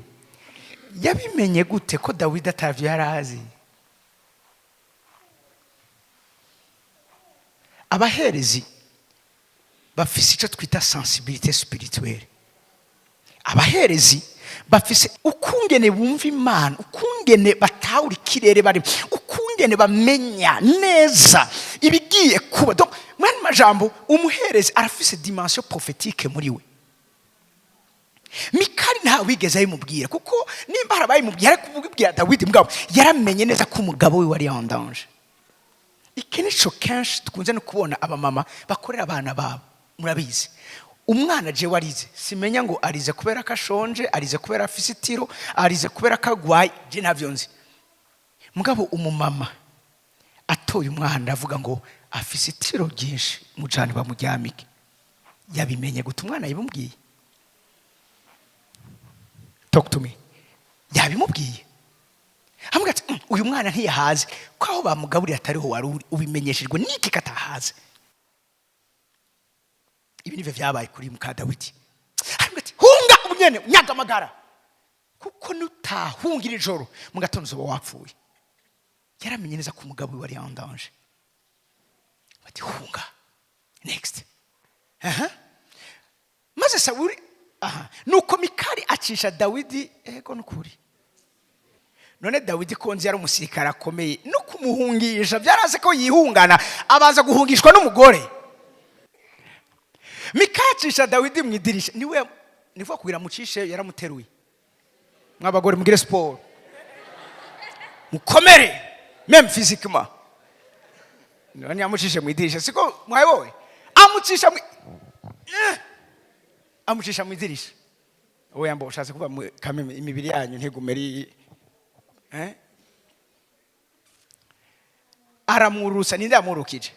Yabimenye gute ko Dawidi atavyo yari azi? Abaherezi bafise icyo twita sensibilité spirituelle. Abaherezi bafise ukungene bumva Imana, ukungene batahura ikirere barimo, ukungene bamenya neza ibigiye kuba. Donc mwene majambo, umuherezi arafise dimension prophétique muri we. Mikali ntawe wigeze abimubwira, kuko nimba hari abayimubwira ariko kubibwira Dawidi, mugabo yaramenye neza ko umugabo we wari en danger. Iki nico kenshi dukunze no kubona abamama bakorera abana babo. Murabizi, umwana jewe arize, simenya ngo arize kubera ko ashonje, arize kubera afise itiro, arize kubera ko agwaye, je ntavyo nzi. Mugabo umumama atoye umwana avuga ngo afise itiro ryinshi, mujane bamuryamike. Yabimenye gute? Umwana yabimubwiye? Talk to me. Yabimubwiye? Hamwe ati: Uyu mwana ntiyahaze, ko aho bamugaburiye atariho wari uri, ubimenyeshejwe n'iki katahaze?" Ibi nivyo vyabaye kuri muka Dawidi. Aravuga ati: "Hunga ubunyene, nyaga amagara, kuko nutahungira ijoro, mu gatondo uzoba wapfuye." Yaramenye neza ko umugabo we wari en danger. Bati: "Hunga." Next. Aha. Maze Sawuli, aha, nuko Mikali acisha Dawidi. Ego, nukuri. None Dawidi, ko nzi yari umusirikare akomeye, no kumuhungisha byaraze ko yihungana, abanza guhungishwa n'umugore. Mikali acisha Dawidi mu idirisha. Niwe nivuga kugira mucishe, yaramuteruye. Mw'abagore, mugire siporo, mukomere même physiquement. None yamucishe mu idirisha, siko mwayobowe? Amucisha mu amucisha mu idirisha. Oya, mbo ushatse kuba kameme, imibiri yanyu ntigume ari eh? Aramwurutsa. Ninde yamwurukije?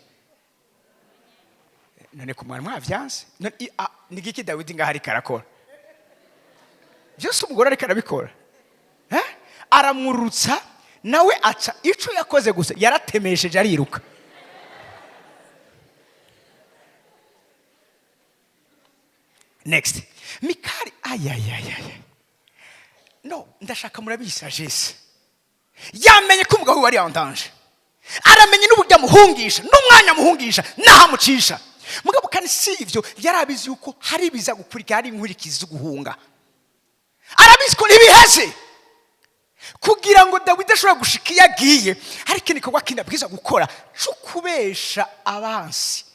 None ku mwana mwavyanse? None ni giki Dawidi ngaho ariko arakora byose? Umugore ariko arabikora, eh? Aramwurutsa, nawe aca ico yakoze gusa yaratemesheje, ariruka. Next. Mikali, ayayayaya, no ndashaka murabisagesse. Yamenye ko umugabo we wari en danger, aramenye n'uburyo amuhungisha, n'umwanya amuhungisha, n'aho amucisha. Mugabo kandi si ibyo, yari abizi yuko hari ibiza gukurikira, hari inkurikizi zo guhunga. Arabizi ko ntibiheze. Kugira ngo Dawidi ashobore gushika iyo agiye, hari ikindi gikorwa kindi abwiza gukora cyo kubesha abansi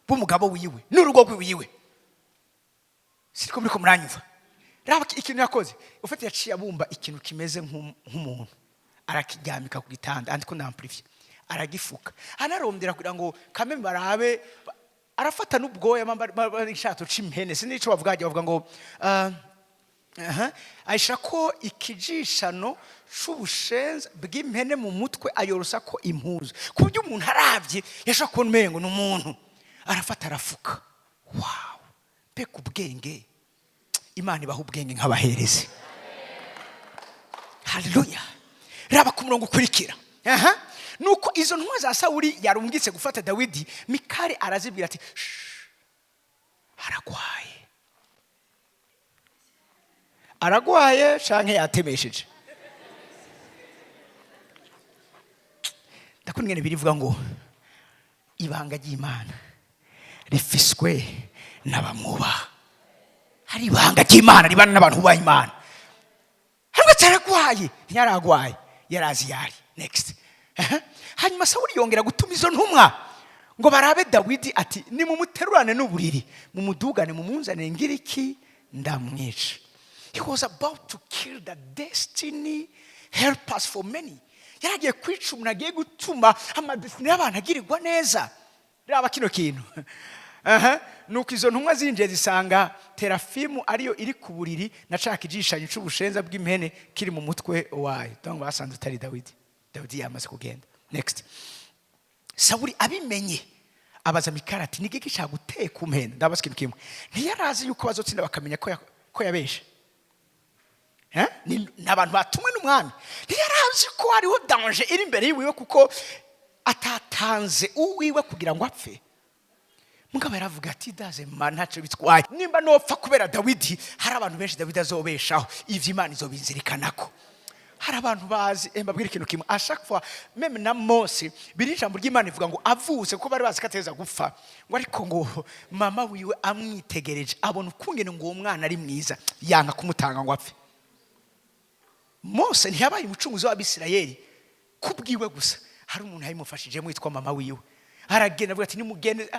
b'umugabo wiwe n'urugo rwiwe. Siko muriko muranyumva? Raba ikintu yakoze. Ufite, yaciye abumba ikintu kimeze nk'umuntu, arakiryamika ku gitanda, andiko ndamplifiye, aragifuka, anarondera kugira ngo kame barabe, arafata n'ubwoya ishato c'impene, sinzi ico bavuga, bavuga ngo aha, ayishira ko ikijishano c'ubushenza bw'impene mu mutwe, ayorosa ko impuzu, ku buryo umuntu aravye yashobora kubona umengo ni umuntu. Arafata, arafuka. Wow, mbega ubwenge! Imana ibaha ubwenge nk'abaherezi. Haleluya! Raba ku murongo ukurikira. Aha. Nuko izo ntumwa za Sawuli yarungitse gufata Dawidi, Mikali arazibwira ati: "Shh, aragwaye." Aragwaye canke yatemesheje? Ndakunda ingene birivuga ngo ibanga ry'Imana rifiswe n'abamwubaha. Hari ibanga ry'Imana ribana n'abantu bubaha Imana. Ariko aragwaye, ntiyaragwaye, yarazi yari. Next. Aha. Hanyuma Sawuli yongera gutuma izo ntumwa ngo barabe Dawidi, ati: "Nimumuterurane n'uburiri, mumudugane, mumunzanire, ngira iki? Ndamwica." He was about to kill the destiny help us for many. Yaragiye kwica umuntu agiye gutuma amadestiny y'abantu agirirwa neza. Raba kino kintu. Aha. Nuko izo ntumwa zinjiye, zisanga terafimu ariyo iri ku buriri na ca kijishanyo c'ubushenza bw'impene kiri mu mutwe wayo. Donc basanze atari Dawidi, Dawidi yamaze kugenda. Next. Sawuli abimenye abaza Mikali ati: "Ni giki cyaguteye kumpenda?" Ndabaza ikintu kimwe: ntiyarazi yuko bazotsinda bakamenya ko yabeshe? Eh? Ni abantu batumwe n'umwami. Ntiyarazi ko hariho danger iri imbere yiwiwe, kuko atatanze uwiwe kugira ngo apfe? Mugabo yaravuga ati: "Daze ma, ntacyo bitwaye. Nimba nopfa kubera Dawidi, hari abantu benshi Dawidi azobeshaho. Ivyo Imana izobinzirikanako." Hari abantu bazi, mbabwira ikintu kimwe: à chaque fois, même na Mose, biri ijambo ry'Imana ivuga ngo avutse, kuko bari bazi ko ateza gupfa, ngo ariko ngo mama wiwe amwitegereje abona ukungene ngo uwo mwana ari mwiza, yanga kumutanga ngo apfe. Mose ntiyabaye umucunguzi w'Abisirayeli kubwiwe gusa, hari umuntu yabimufashijemo witwa mama wiwe. Aragenda avuga ati: "Nimugende,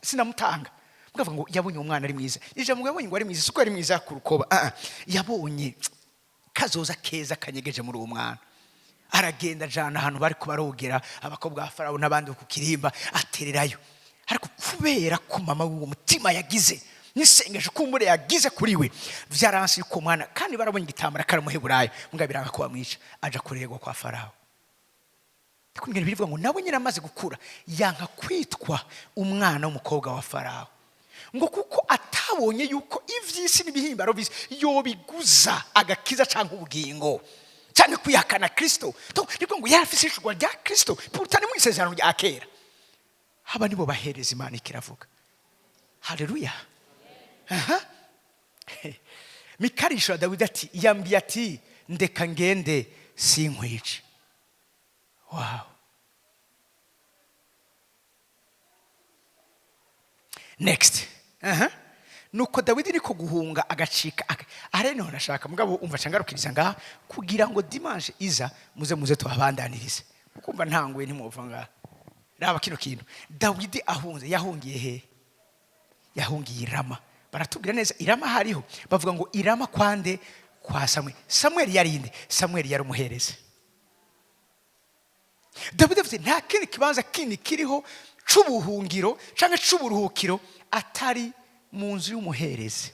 sinamutanga." Mukavuga ngo yabonye uwo mwana ari mwiza. Ijambo ngo yabonye ngo ari mwiza, siko yari mwiza ku rukoba. Ah, ah. Yabonye kazoza keza kanyegeje muri uwo mwana. Aragenda ajana ahantu bari kubarogera abakobwa ba Farawo n'abandi ku kirimba, atererayo. Ariko kubera ko mama w'uwo mutima yagize n'isengesho kumbure yagize kuri we, vyaranse yuko mwana, kandi barabonye igitambara karamuheburayo, mugabo biranga ko bamwica, aja kurererwa kwa Farawo. Ndikubwira, birivuga ngo nawe nyine amaze gukura yanka kwitwa umwana w'umukobwa wa Farawo, ngo kuko atabonye yuko ivy'isi n'ibihimbaro vy'isi yobiguza agakiza canke ubugingo cyangwa kwihakana Kristo. Donc, nibwo ngo yari afise ishurwa rya Kristo, pourtant ni mu isezerano rya kera. Aba nibo bahereza Imana ikiravuga. Haleluya. Aha. Mikali yishura Dawidi ati: "Yambwiye ati: 'Ndeka ngende, sinkwice.'" Wow. Next. Aha. Nuko Dawidi niko guhunga agacika. Aha rero niho nashaka, mugabo umva, ngarukiriza ngaha kugira ngo dimanche iza muze tuhabandanirize, kuko ntanguye ntimwova ngaha. Raba kino kintu: Dawidi ahunze, yahungiye he? Yahungiye Irama. Baratubwira neza Irama hariho, bavuga ngo Irama kwande? Kwa Samweli. Samweli yari inde? Samweli yari umuherezi. Dawidi avuze nta kindi kibanza kindi kiriho c'ubuhungiro canke c'uburuhukiro atari mu nzu y'umuherezi.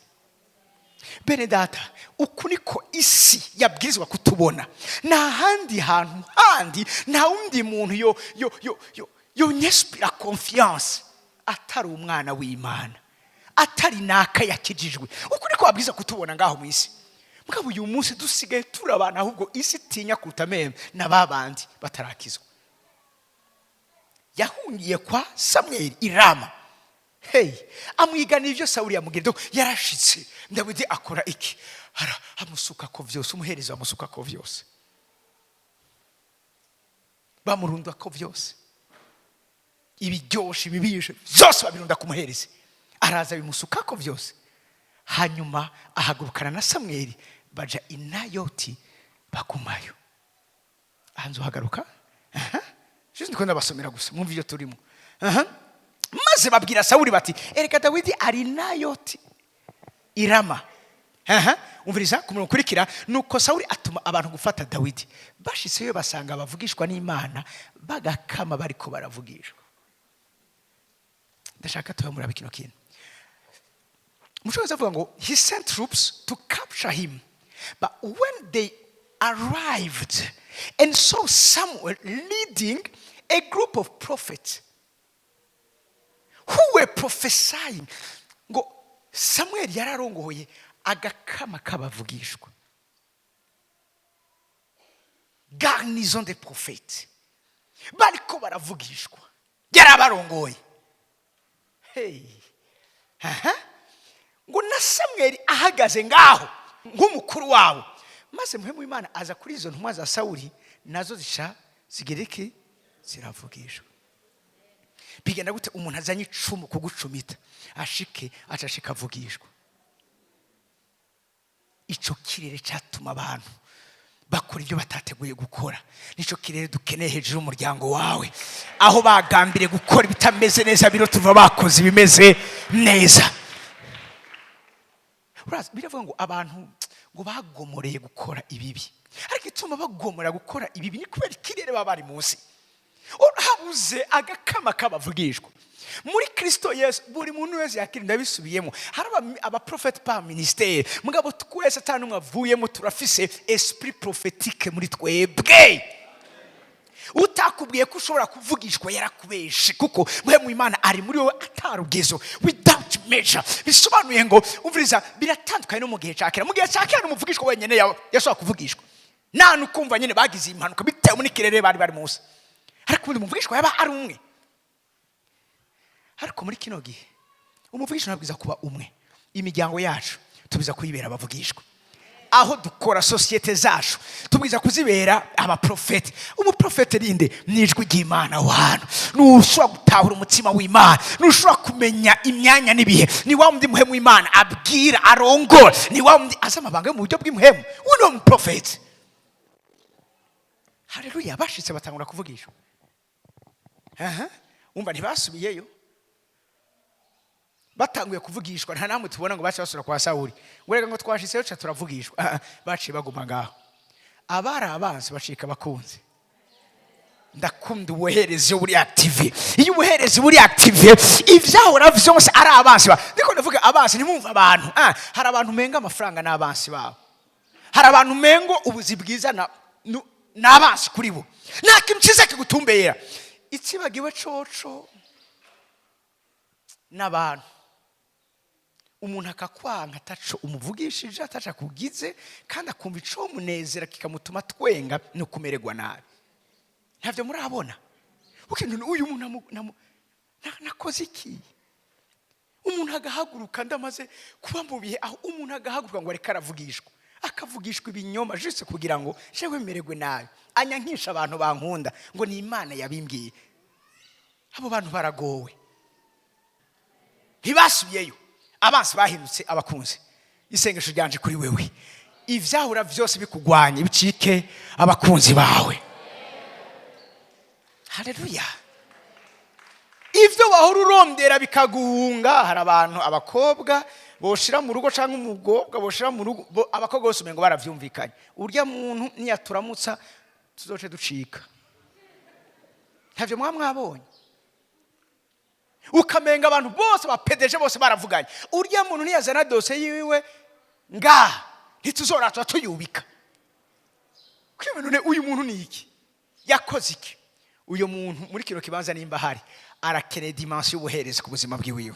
Bene data, uku niko isi yabwirizwa kutubona. Nta handi hantu handi, nta wundi muntu yo yonyinspira confiance atari umwana w'Imana, atari naka yakijijwe. Uku niko babwiza kutubona ngaho mu isi. Mugabo uyu munsi dusigaye turi abantu ahubwo isi itinya kuruta même na ba bandi batarakizwa. Yahungiye kwa Samweli Irama. Hey, amwiganira ibyo Sawuli yamubwira. Donc yarashitse, Dawidi akora iki? Amusuka ko vyose, umuhereza amusuka ko vyose, bamurunda ko vyose, ibiryoshe, ibibishe byose babirunda ku muherezi. Araza bimusukako byose, hanyuma ahagurukana na Samweli baja i Nayoti, bagumayo. Aha nzohagaruka. Aha. Juste ndiko ndabasomera gusa mwumve ibyo turimo. Aha. Maze babwira Sawuli bati: "Ereka Dawidi ari Nayoti Irama." Aha. Umviriza ku murongo ukurikira: nuko Sawuli atuma abantu gufata Dawidi. Bashitseyo basanga abavugishwa n'Imana bagakama, bariko baravugishwa. Ndashaka tuba murabe kino kintu. Umushobora avuga ngo: "He sent troops to capture him, but when they arrived and saw Samuel leading a group of prophets who were prophesying." Ngo Samuel yararongoye agakama k'abavugishwa, garnison des prophètes, bariko baravugishwa, yarabarongoye. Hey. Aha. Ngo na Samweli ahagaze ngaho nk'umukuru wabo. Maze muhemu w'Imana aza kuri izo ntumwa za Sawuli, nazo zisha zigira iki? Ziravugishwa. Bigenda gute umuntu azanye icumu kugucumita, ashike acashika avugishwa? Ico kirere cyatuma abantu bakora ibyo batateguye gukora, nicyo kirere dukeneye hejuru y'umuryango wawe. Aho bagambiriye gukora ibitameze neza, biro tuva bakoze ibimeze neza. Urazi, biravuga ngo abantu ngo bagomoreye gukora ibibi, ariko ituma bagomora gukora ibibi ni kubera ikirere baba bari munsi. Habuze agakama k'abavugishwa. Muri Kristo Yesu buri muntu wese yakira, ndabisubiyemo, hari abaprofeti par ministère, mugabo twese ata n'umwe avuyemo turafise esprit prophétique muri twebwe. Utakubwiye ko ushobora kuvugishwa yarakubeshe, kuko muhemu Imana ari muri wowe atarugezo, without measure. Bisobanuye ngo, umviriza, biratandukanye no mu gihe cya kera. Mu gihe cya kera umuvugishwa wenyine yashobora kuvugishwa, nta nukumva nyine bagize impanuka bitewe n'ikirere bari munsi, ariko ubundi umuvugishwa yaba ari umwe. Ariko muri kino gihe umuvugishwa ntabwiza kuba umwe. Imiryango yacu tubiza kuyibera abavugishwa, aho dukora, sosiyete zacu tubwiza kuzibera abaprofeti. Umuprofeti ninde? Ni ijwi ry'Imana aho hantu. Ntushobora gutahura umutima w'Imana, ntushobora kumenya imyanya n'ibihe. Ni wa wundi muhemu w'Imana abwira, arongora, ni wa wundi azi amabanga yo mu buryo bw'imuhemu. Uwo ni wo muprofeti. Haleluya. Bashitse batangura kuvugishwa. Aha. Umva, ntibasubiyeyo. Batanguye kuvugishwa, nta namwe tubona ngo bace basubira kwa Sawuli ngo: "Reka ngo twashitseyo ca turavugishwa." Ah, ah, baciye baguma ngaho. Abari abanzi bacika abakunzi. Ndakunda ubuherezi buri active. Iyo ubuherezi buri active, ivyahora vyose ari abansi ba, ndiko ndavuga abansi, ntimwumve abantu. Ah, hari abantu umenga amafaranga n'abansi babo, hari abantu umengo ubuzi bwiza ni abansi kuri bo, nta kintu cyiza kigutumbera. Ikibagiwe coco n'abantu, umuntu akakwanka ataco umuvugishije, ataco akugize, kandi akumva ico munezera kikamutuma twenga no kumererwa nabi. Ntabyo murabona? Ukintu uyu muntu nakoze iki? Umuntu agahaguruka, ndamaze kuba mu bihe aho umuntu agahaguruka ngo areke aravugishwa, akavugishwa ibinyoma juste kugira ngo jewe mererwe nabi, anyankisha abantu bankunda ngo ni Imana yabimbwiye. Abo bantu baragowe, ntibasubiyeyo. Abansi bahindutse abakunzi. Isengesho ryanje kuri wewe: ivyahura vyose bikugwanye bicike abakunzi bawe. Haleluya! Ivyo wahora urondera bikaguhunga. Hari abantu, abakobwa boshira mu rugo cyangwa umukobwa boshira mu rugo, abakobwa bose umengo baravyumvikanye: urya muntu niyaturamutsa tuzoce ducika. Ntavyo mwaba mwabonye? Ukamenga abantu bose bapedeje, bose baravuganye: urya muntu niyazana dosiye yiwe ngaha ntituzora tuyubika. None uyu muntu ni iki? Yakoze iki? Uyu muntu muri kino kibanza nimba ahari, arakeneye dimension y'ubuherezi ku buzima bwiwiwe.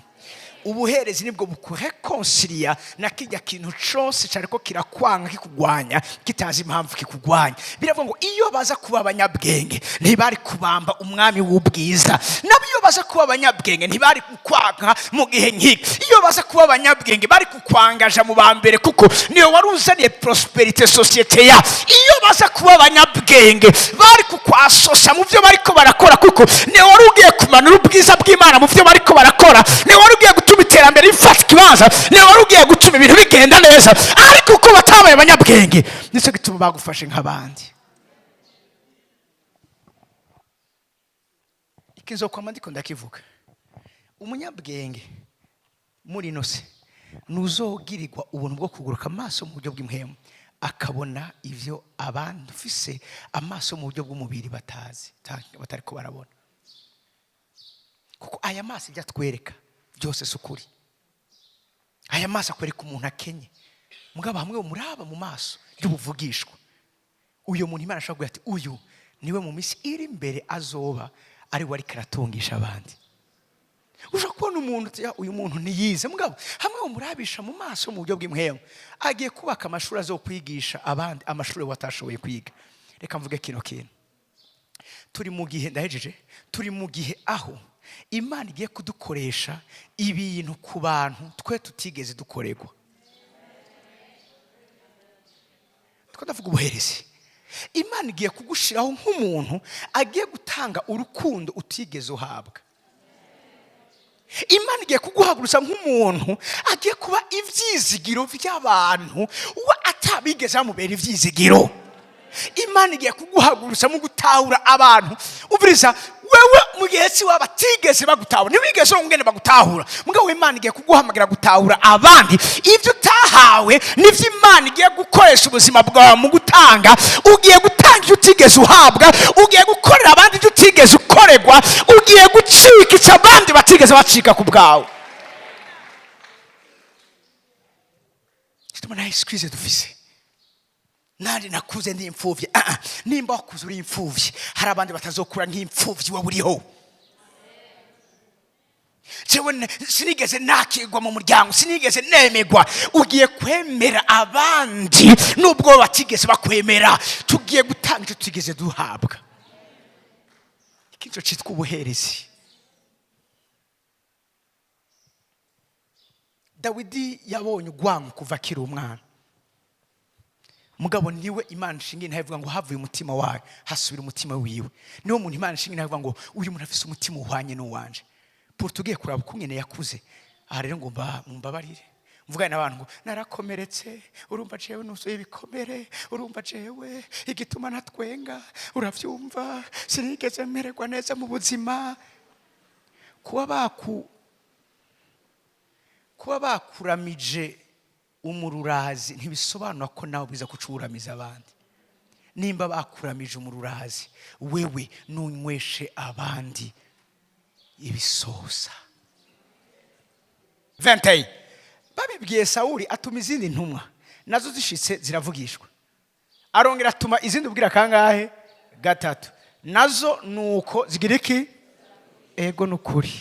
Ubuherezi nibwo bukureconcilia na kijya kintu cose cariko kirakwanga, kikugwanya, kitazi impamvu kikugwanya. Biravuga ngo iyo baza kuba abanyabwenge ntibari kubamba umwami w'ubwiza. Nabo iyo baza kuba abanyabwenge ntibari kukwanga mu gihe nk'iki. Iyo baza kuba abanyabwenge bari kukwangaja mu ba mbere, kuko niyo wari uzaniye prospérité société ya. Iyo baza kuba abanyabwenge bari kukwasosa mu byo bariko barakora, kuko niyo wari ugiye kumanura ubwiza bw'Imana mu byo bariko barakora, niyo wari ugiye gutuma iterambere rifata ikibanza, niyo wari ugiye gutuma ibintu bigenda neza. Ariko uko batabaye abanyabwenge, nicyo gituma bagufashe nk'abandi. Ikinzokwama ndiko ndakivuga: umunyabwenge muri ino se nuzogirirwa ubuntu bwo kuguruka amaso mu buryo bw'impwemu, akabona ivyo abandi ufise amaso mu buryo bw'umubiri batazi, batariko barabona, kuko aya maso ibyo atwereka byose si ukuri. Aya maso akwereka umuntu akenye, mugabo hamwe muraba mu maso y'ubuvugishwa, uyu muntu Imana ashobora kugira ati: "Uyu niwe mu minsi iri imbere azoba ari we ariko aratungisha abandi." Ushobora kubona umuntu uti: "Ah, uyu muntu ntiyize," mugabo hamwe umurabisha mu maso mu buryo bw'impwemu, agiye kubaka amashuri azokwigisha abandi amashuri watashoboye kwiga. Reka mvuge kino kintu: turi mu gihe, ndahejeje, turi mu gihe aho Imana igiye kudukoresha ibintu ku bantu twe tutigeze dukorerwa. Two ndavuga ubuherezi. Imana igiye kugushiraho nk'umuntu agiye gutanga urukundo utigeze uhabwa. Imana igiye kuguhagurutsa nk'umuntu agiye kuba ibyizigiro by'abantu we atabigeze bamubera ibyizigiro. Imana igiye kuguhagurutsa mu gutahura abantu. Umviriza, wewe mu gihe si waba batigeze bagutahura, ntiwigeze ngene bagutahura, mugabo Imana igiye kuguhamagara gutahura abandi. Ibyo utahawe nibyo Imana igiye gukoresha ubuzima bwawe mu gutanga. Ugiye gutanga ibyo utigeze uhabwa, ugiye gukorera abandi ibyo utigeze ukorerwa, ugiye gucika icyo abandi batigeze bacika ku bwawe. Gituma nta excuse dufise: "Nandi nakuze ndi imfuvyi." Ah, ah, nimba wakuze uri imfuvyi, hari abandi batazokura nk'imfuvyi wowe uriho. Jewe sinigeze nakirwa mu muryango, sinigeze nemegwa. Ugiye kwemera abandi nubwo batigeze bakwemera. Tugiye gutanga icyo tutigeze duhabwa. Iki nico cyitwa ubuherezi. Dawidi yabonye urwango kuva akiri umwana. Mugabo niwe Imana ishinga intahe ivuga ngo havuye umutima wayo hasubira umutima wiwe. Niwe muntu Imana ishinga intahe ivuga ngo uyu muntu afise umutima uhwanye n'uwanje. Pour tugiye kuraba uko nyene yakuze. Aha rero ngo mumbabarire mvugane n'abantu ngo narakomeretse, urumva jewe nuzuye ibikomere, urumva jewe igituma natwenga, uravyumva, sinigeze mererwa neza mu buzima. Kuba bakuramije umururazi ntibisobanura ko nawe ubwiza kucuramiza abandi. Nimba bakuramije umururazi, wewe nunyweshe abandi ibisosa. 21. Babibwiye Sawuli, atuma izindi ntumwa, nazo zishitse ziravugishwa. Arongera atuma izindi ubwira kangahe? Gatatu. Nazo nuko zigira iki? Ego, nukuri.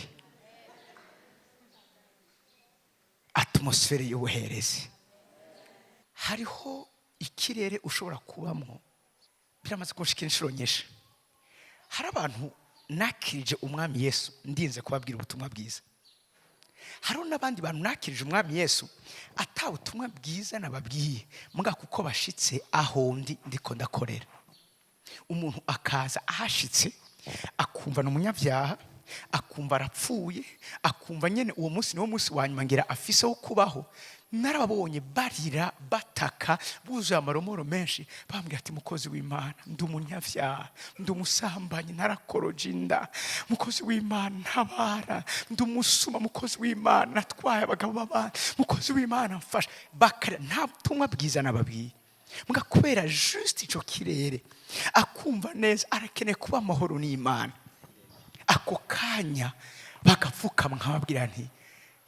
Atmosphère y'ubuherezi, hariho ikirere ushobora kubamo. Biramaze kunshikira inshuro nyinshi. Hari abantu nakirije umwami Yesu ndinze kubabwira ubutumwa bwiza. Hariho n'abandi bantu nakirije Umwami Yesu ata butumwa bwiza nababwiye, mbwa kuko bashitse aho ndi ndiko ndakorera, umuntu akaza ahashitse akumva ni umunyabyaha, akumva arapfuye, akumva nyene uwo munsi niwo munsi wa nyuma ngira afise wo kubaho. Narababonye barira, bataka, buzuye amaromoro menshi, bambwira ati: "Mukozi w'Imana, ndi umunyabyaha, ndi umusambanyi, narakoroje inda. Mukozi w'Imana, ntabara. Ndi umusuma. Mukozi w'Imana, natwaye abagabo b'abandi. Mukozi w'Imana, mfasha." Bakarira, nta butumwa bwiza nababwiye, mbwa kubera juste ico kirere, akumva neza arakeneye kuba amahoro n'Imana. Ako kanya bagapfukama, nkababwira nti: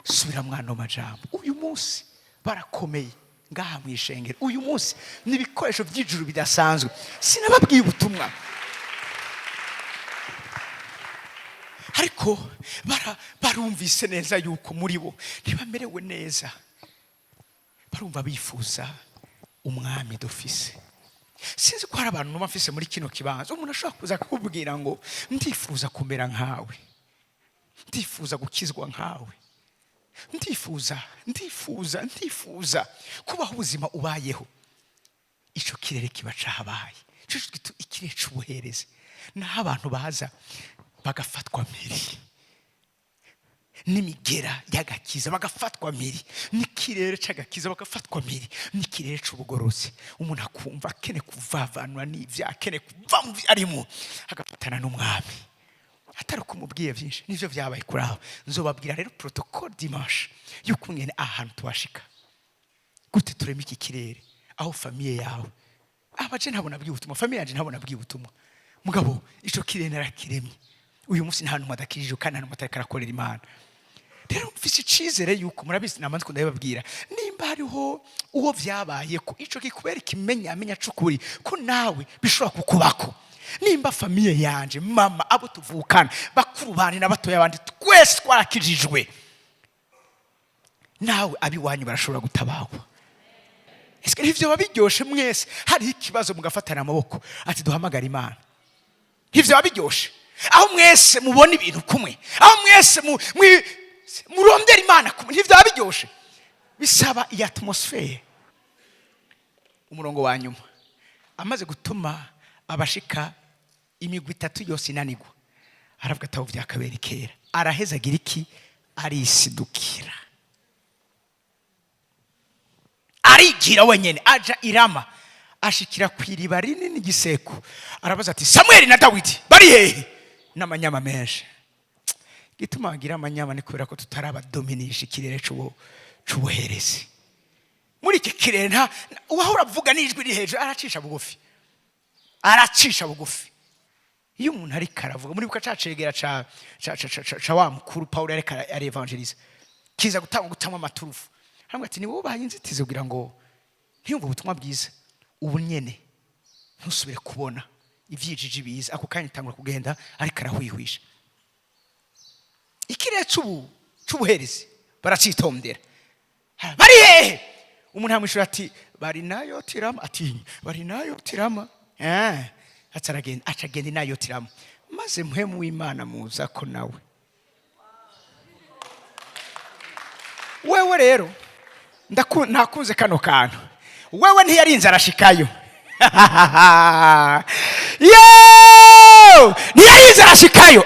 "Subira mwana w'amajambo." Uyu munsi barakomeye ngaha mu ishengero. Uyu munsi ni ibikoresho by'ijuru bidasanzwe. Sinababwiye ubutumwa, ariko barumvise neza yuko muri bo ntibamerewe neza, barumva bifuza Umwami dufise. Sinzi ko hari abantu numva mfise muri kino kibanza, umuntu ashobora kuza akakubwira ngo: "Ndifuza kumera nkawe, ndifuza gukizwa nkawe, ndifuza, ndifuza, ndifuza kubaho ubuzima ubayeho." Icyo kirere kiba cahabaye. Ico twita ikirere c'ubuherezi, naho abantu baza bagafatwa mpiri n'imigera y'agakiza, bagafatwa mpiri n'ikirere c'agakiza, bagafatwa mpiri n'ikirere c'ubugorozi. Umuntu akumva akene kuvavanwa n'ibyaha, akene kuva mu byo arimo, agafatana n'Umwami atari kumubwiye byinshi. Nivyo vyabaye kuri aho. Nzobabwira rero protocole dimanche y'ukungene ahantu tuhashika gute, tureme iki kirere aho famille yawe abaje. Ntabona nabwiye ubutumwa famille yanje, ntabona nabwiye ubutumwa, mugabo ico kirere narakiremye. Uyu munsi nta numwe adakijijwe kandi nta numwe atariko arakorera Imana. Rero mfise icizere yuko murabizi, nama ndiko ndabibabwira, nimba hariho uwo vyabaye ko ico kikubera ikimenyamenya c'ukuri ko nawe bishobora kukubako. Nimba famille yanje, mama, abo tuvukana, bakuru banje na batoya bandi, twese twarakijijwe, nawe abiwanyu barashobora gutabagwa. Ese ntivyo biba biryoshe mwese hariho ikibazo mugafatana amaboko ati: "Duhamagare Imana"? Ntivyo biba biryoshe aho mwese mubona ibintu kumwe, aho mwese murondera Imana kumwe? Ntivyo biba biryoshe? Bisaba iyi atmosphère. Umurongo wa nyuma: amaze gutuma abashika imigwi itatu yose inanigwa, aravuga ati: "Aho byakabera kera." Araheza agira iki? Arisidukira, arigira wenyine, aja irama, ashikira ku iriba rinini giseko, arabaza ati: "Samweli na Dawidi bari hehe?" N'amanyama menshi. Gituma bagira amanyama ni kubera ko tutarabadominisha ikirere c'ubuherezi. Muri iki kirere nta uwahora avuga n'ijwi riri hejuru aracisha bugufi, aracisha bugufi iyo umuntu ariko aravuga. Muri buka cacegera ca wa mukuru Paulo ariko ari evangeliza, kiza gutanga gutamwa amaturufu, aramubwira ati: "Ni wowe ubaye inzitizi kugira ngo ntiyumve ubutumwa bwiza. Ubu nyene ntusubire kubona ivyijiji biza." Ako kanya itangura kugenda, ariko arahwihwisha. Ikirere c'ubuherezi baracitondera. "Bari hehe?" Umuntu amwishura ati: "Bari nayo tirama." Ati: "Bari nayo tirama." Aca aragenda, aca agenda inayo tirama, maze Mpwemu w'Imana muza ko nawe. Wewe rero nakunze kano kantu. Wewe ntiyarinze arashikayo. Yo, ntiyarinze arashikayo.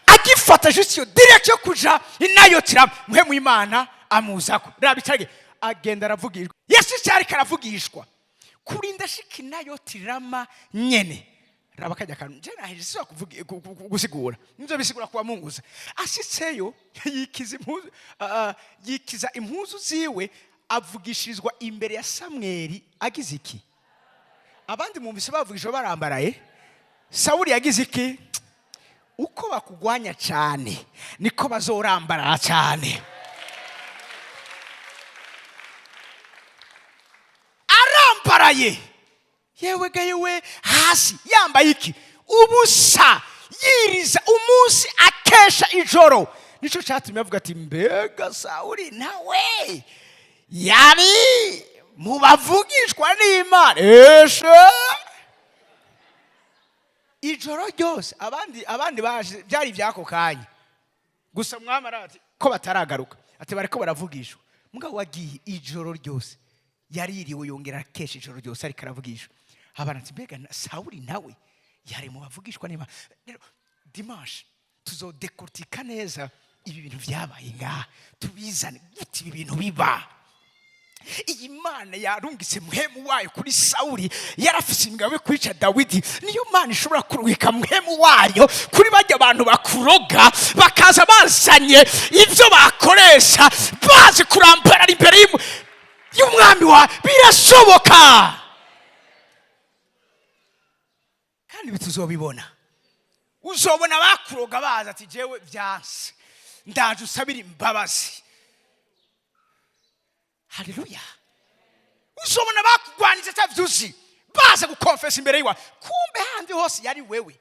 Agifata juste iyo direction yo kuja inayo tirama, Mpwemu w'Imana amuzako. Raba icarage, agenda aravugishwa. Yesu cyariko aravugishwa kurinda ashika inayo tirama nyene. Raba kajya kantu nje naheje sisa kuvuga gusigura, nivyo bisigura kuba munguza. Ashitseyo yikiza impuzu, yikiza impuzu ziwe, avugishirizwa imbere ya Samweli. Agize iki? Abandi mwumvise bavugishwa barambaraye. Sawuli yagize iki? Uko bakugwanya cyane niko bazorambarara cyane. Arambaraye, yewe ga yewe, hasi yambaye iki? Ubusa, yiriza umunsi akesha ijoro. Nicyo cyatumye avuga ati: "Mbega Sawuli nawe yari mu bavugishwa n'Imana?" Eshe ijoro ryose, abandi baje byari iby'ako kanya. Gusa mwami arazi ko bataragaruka, ati bariko baravugishwa. Mugabo wagiye ijoro ryose, yaririwe yongera akesha ijoro ryose ariko aravugishwa. Abana ati mbega Sawuli nawe yari mu bavugishwa n'Imana. Rero dimanche tuzodekortika neza ibi bintu vyabaye ngaha, tubizane gute ibi bintu biba. Iyi Mana yarungitse muhemu wayo kuri Sawuli, yarafise imigabo yo kwica Dawidi. Niyo Mana ishobora kurungika muhemu wayo kuri bajya abantu bakuroga, bakaza bazanye ibyo bakoresha, bazi kuramparara imbere y'umwami wa. Birashoboka kandi ibi tuzobibona. Uzobona bakuroga baza ati jewe byanse, ndaje usabire imbabazi. Haleluya. Uzobona bakugwaniza atavyuzi, baza gukonfesa imbere yiwa, kumbe handi hose yari wewe.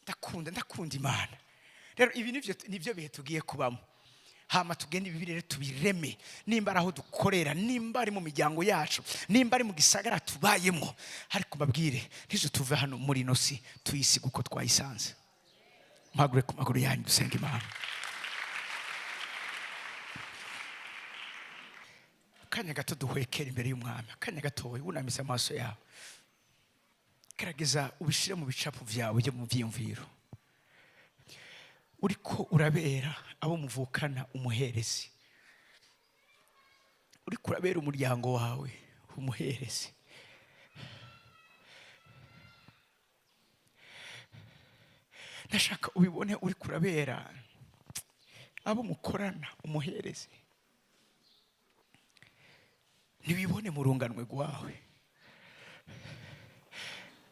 Ndakunda Imana. Rero ibi nivyo bihe tugiye kubamo. Hama tugende ibi rero tubireme, nimba ari aho dukorera, nimba ari mu miryango yacu, nimba ari mu gisagara tubayemo. Ariko mbabwire, ntizo tuve hano muri ino si tuyisiga uko twayisanze. Mpagure ku maguru yanyu dusenga Imana. Akanya gato duhwekera imbere y'umwami, akanya gato wunamise amaso yawe, gerageza ubishire mu bicapo vyawe byo mu vyiyumviro. Uriko urabera abo muvukana umuherezi, uriko urabera umuryango wawe umuherezi. Ndashaka ubibone, uriko urabera abo mukorana umuherezi. Ntibibone mu runganwe rwawe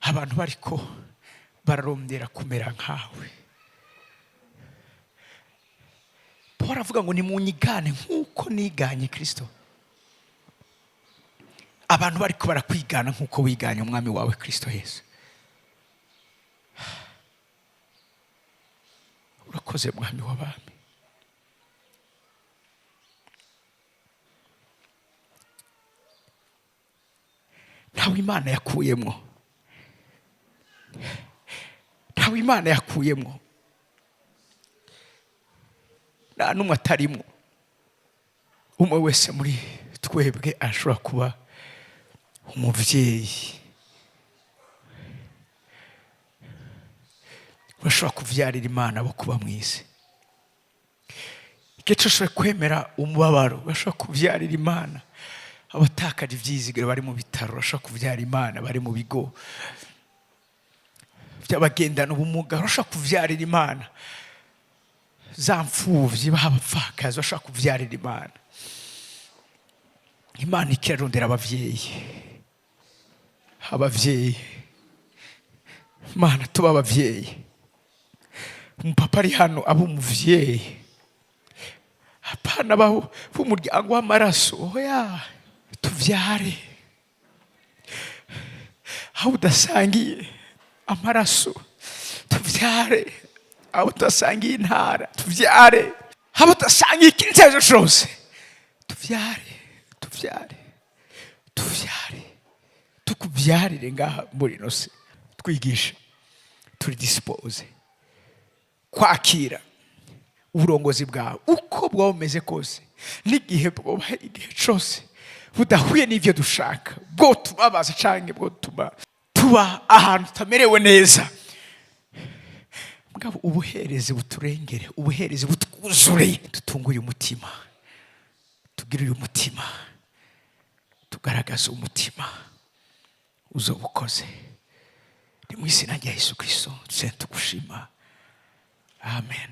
abantu bariko bararondera kumera nkawe. Paul aravuga ngo nimunyigane nk'uko niganye Kristo. Abantu bariko barakwigana nk'uko wiganye umwami wawe Kristo Yesu. Urakoze mwami w'abami. Ntawe Imana yakuyemwo, ntawe Imana yakuyemwo, nta n'umwe atarimwo. Umwe wese muri twebwe ashobora kuba umuvyeyi, urashobora kuvyarira Imana bo kuba mw'isi. Igihe cyose ushobora kwemera umubabaro, urashobora kuvyarira Imana abatakaje ivyizigiro bari mu bitaro, urashobora kuvyara Imana bari mu bigo by'abagendana ubumuga, urashobora kuvyarira Imana za mfuvyi b'abapfakazi, urashobora kuvyarira Imana. Imana ikirarondera abavyeyi, abavyeyi. Imana tuba abavyeyi. Umupapa ari hano aba umuvyeyi, apana b'umuryango w'amaraso. Oya, tuvyare aho udasangiye amaraso, tuvyare aho udasangiye intara, tuvyare aho udasangiye ikintu icyo ari cyo cyose. Tuvyare, tuvyare, tuvyare, tukuvyarire ngaha muri ino si. Twigishe, turi dispose kwakira uburongozi bwawe uko bwaba bumeze kose, n'igihe bwoba igihe cyose budahuye n'ivyo dushaka, bwo tubabaza canke bwo tuma tuba ahantu tutamerewe neza. Mugabo ubuherezi buturengere, ubuherezi butwuzure, dutunge uyu mutima, tugire uyu mutima, tugaragaze umutima uzobukoze. Ni mu izina rya Yesu Kristo tugushima. Amen.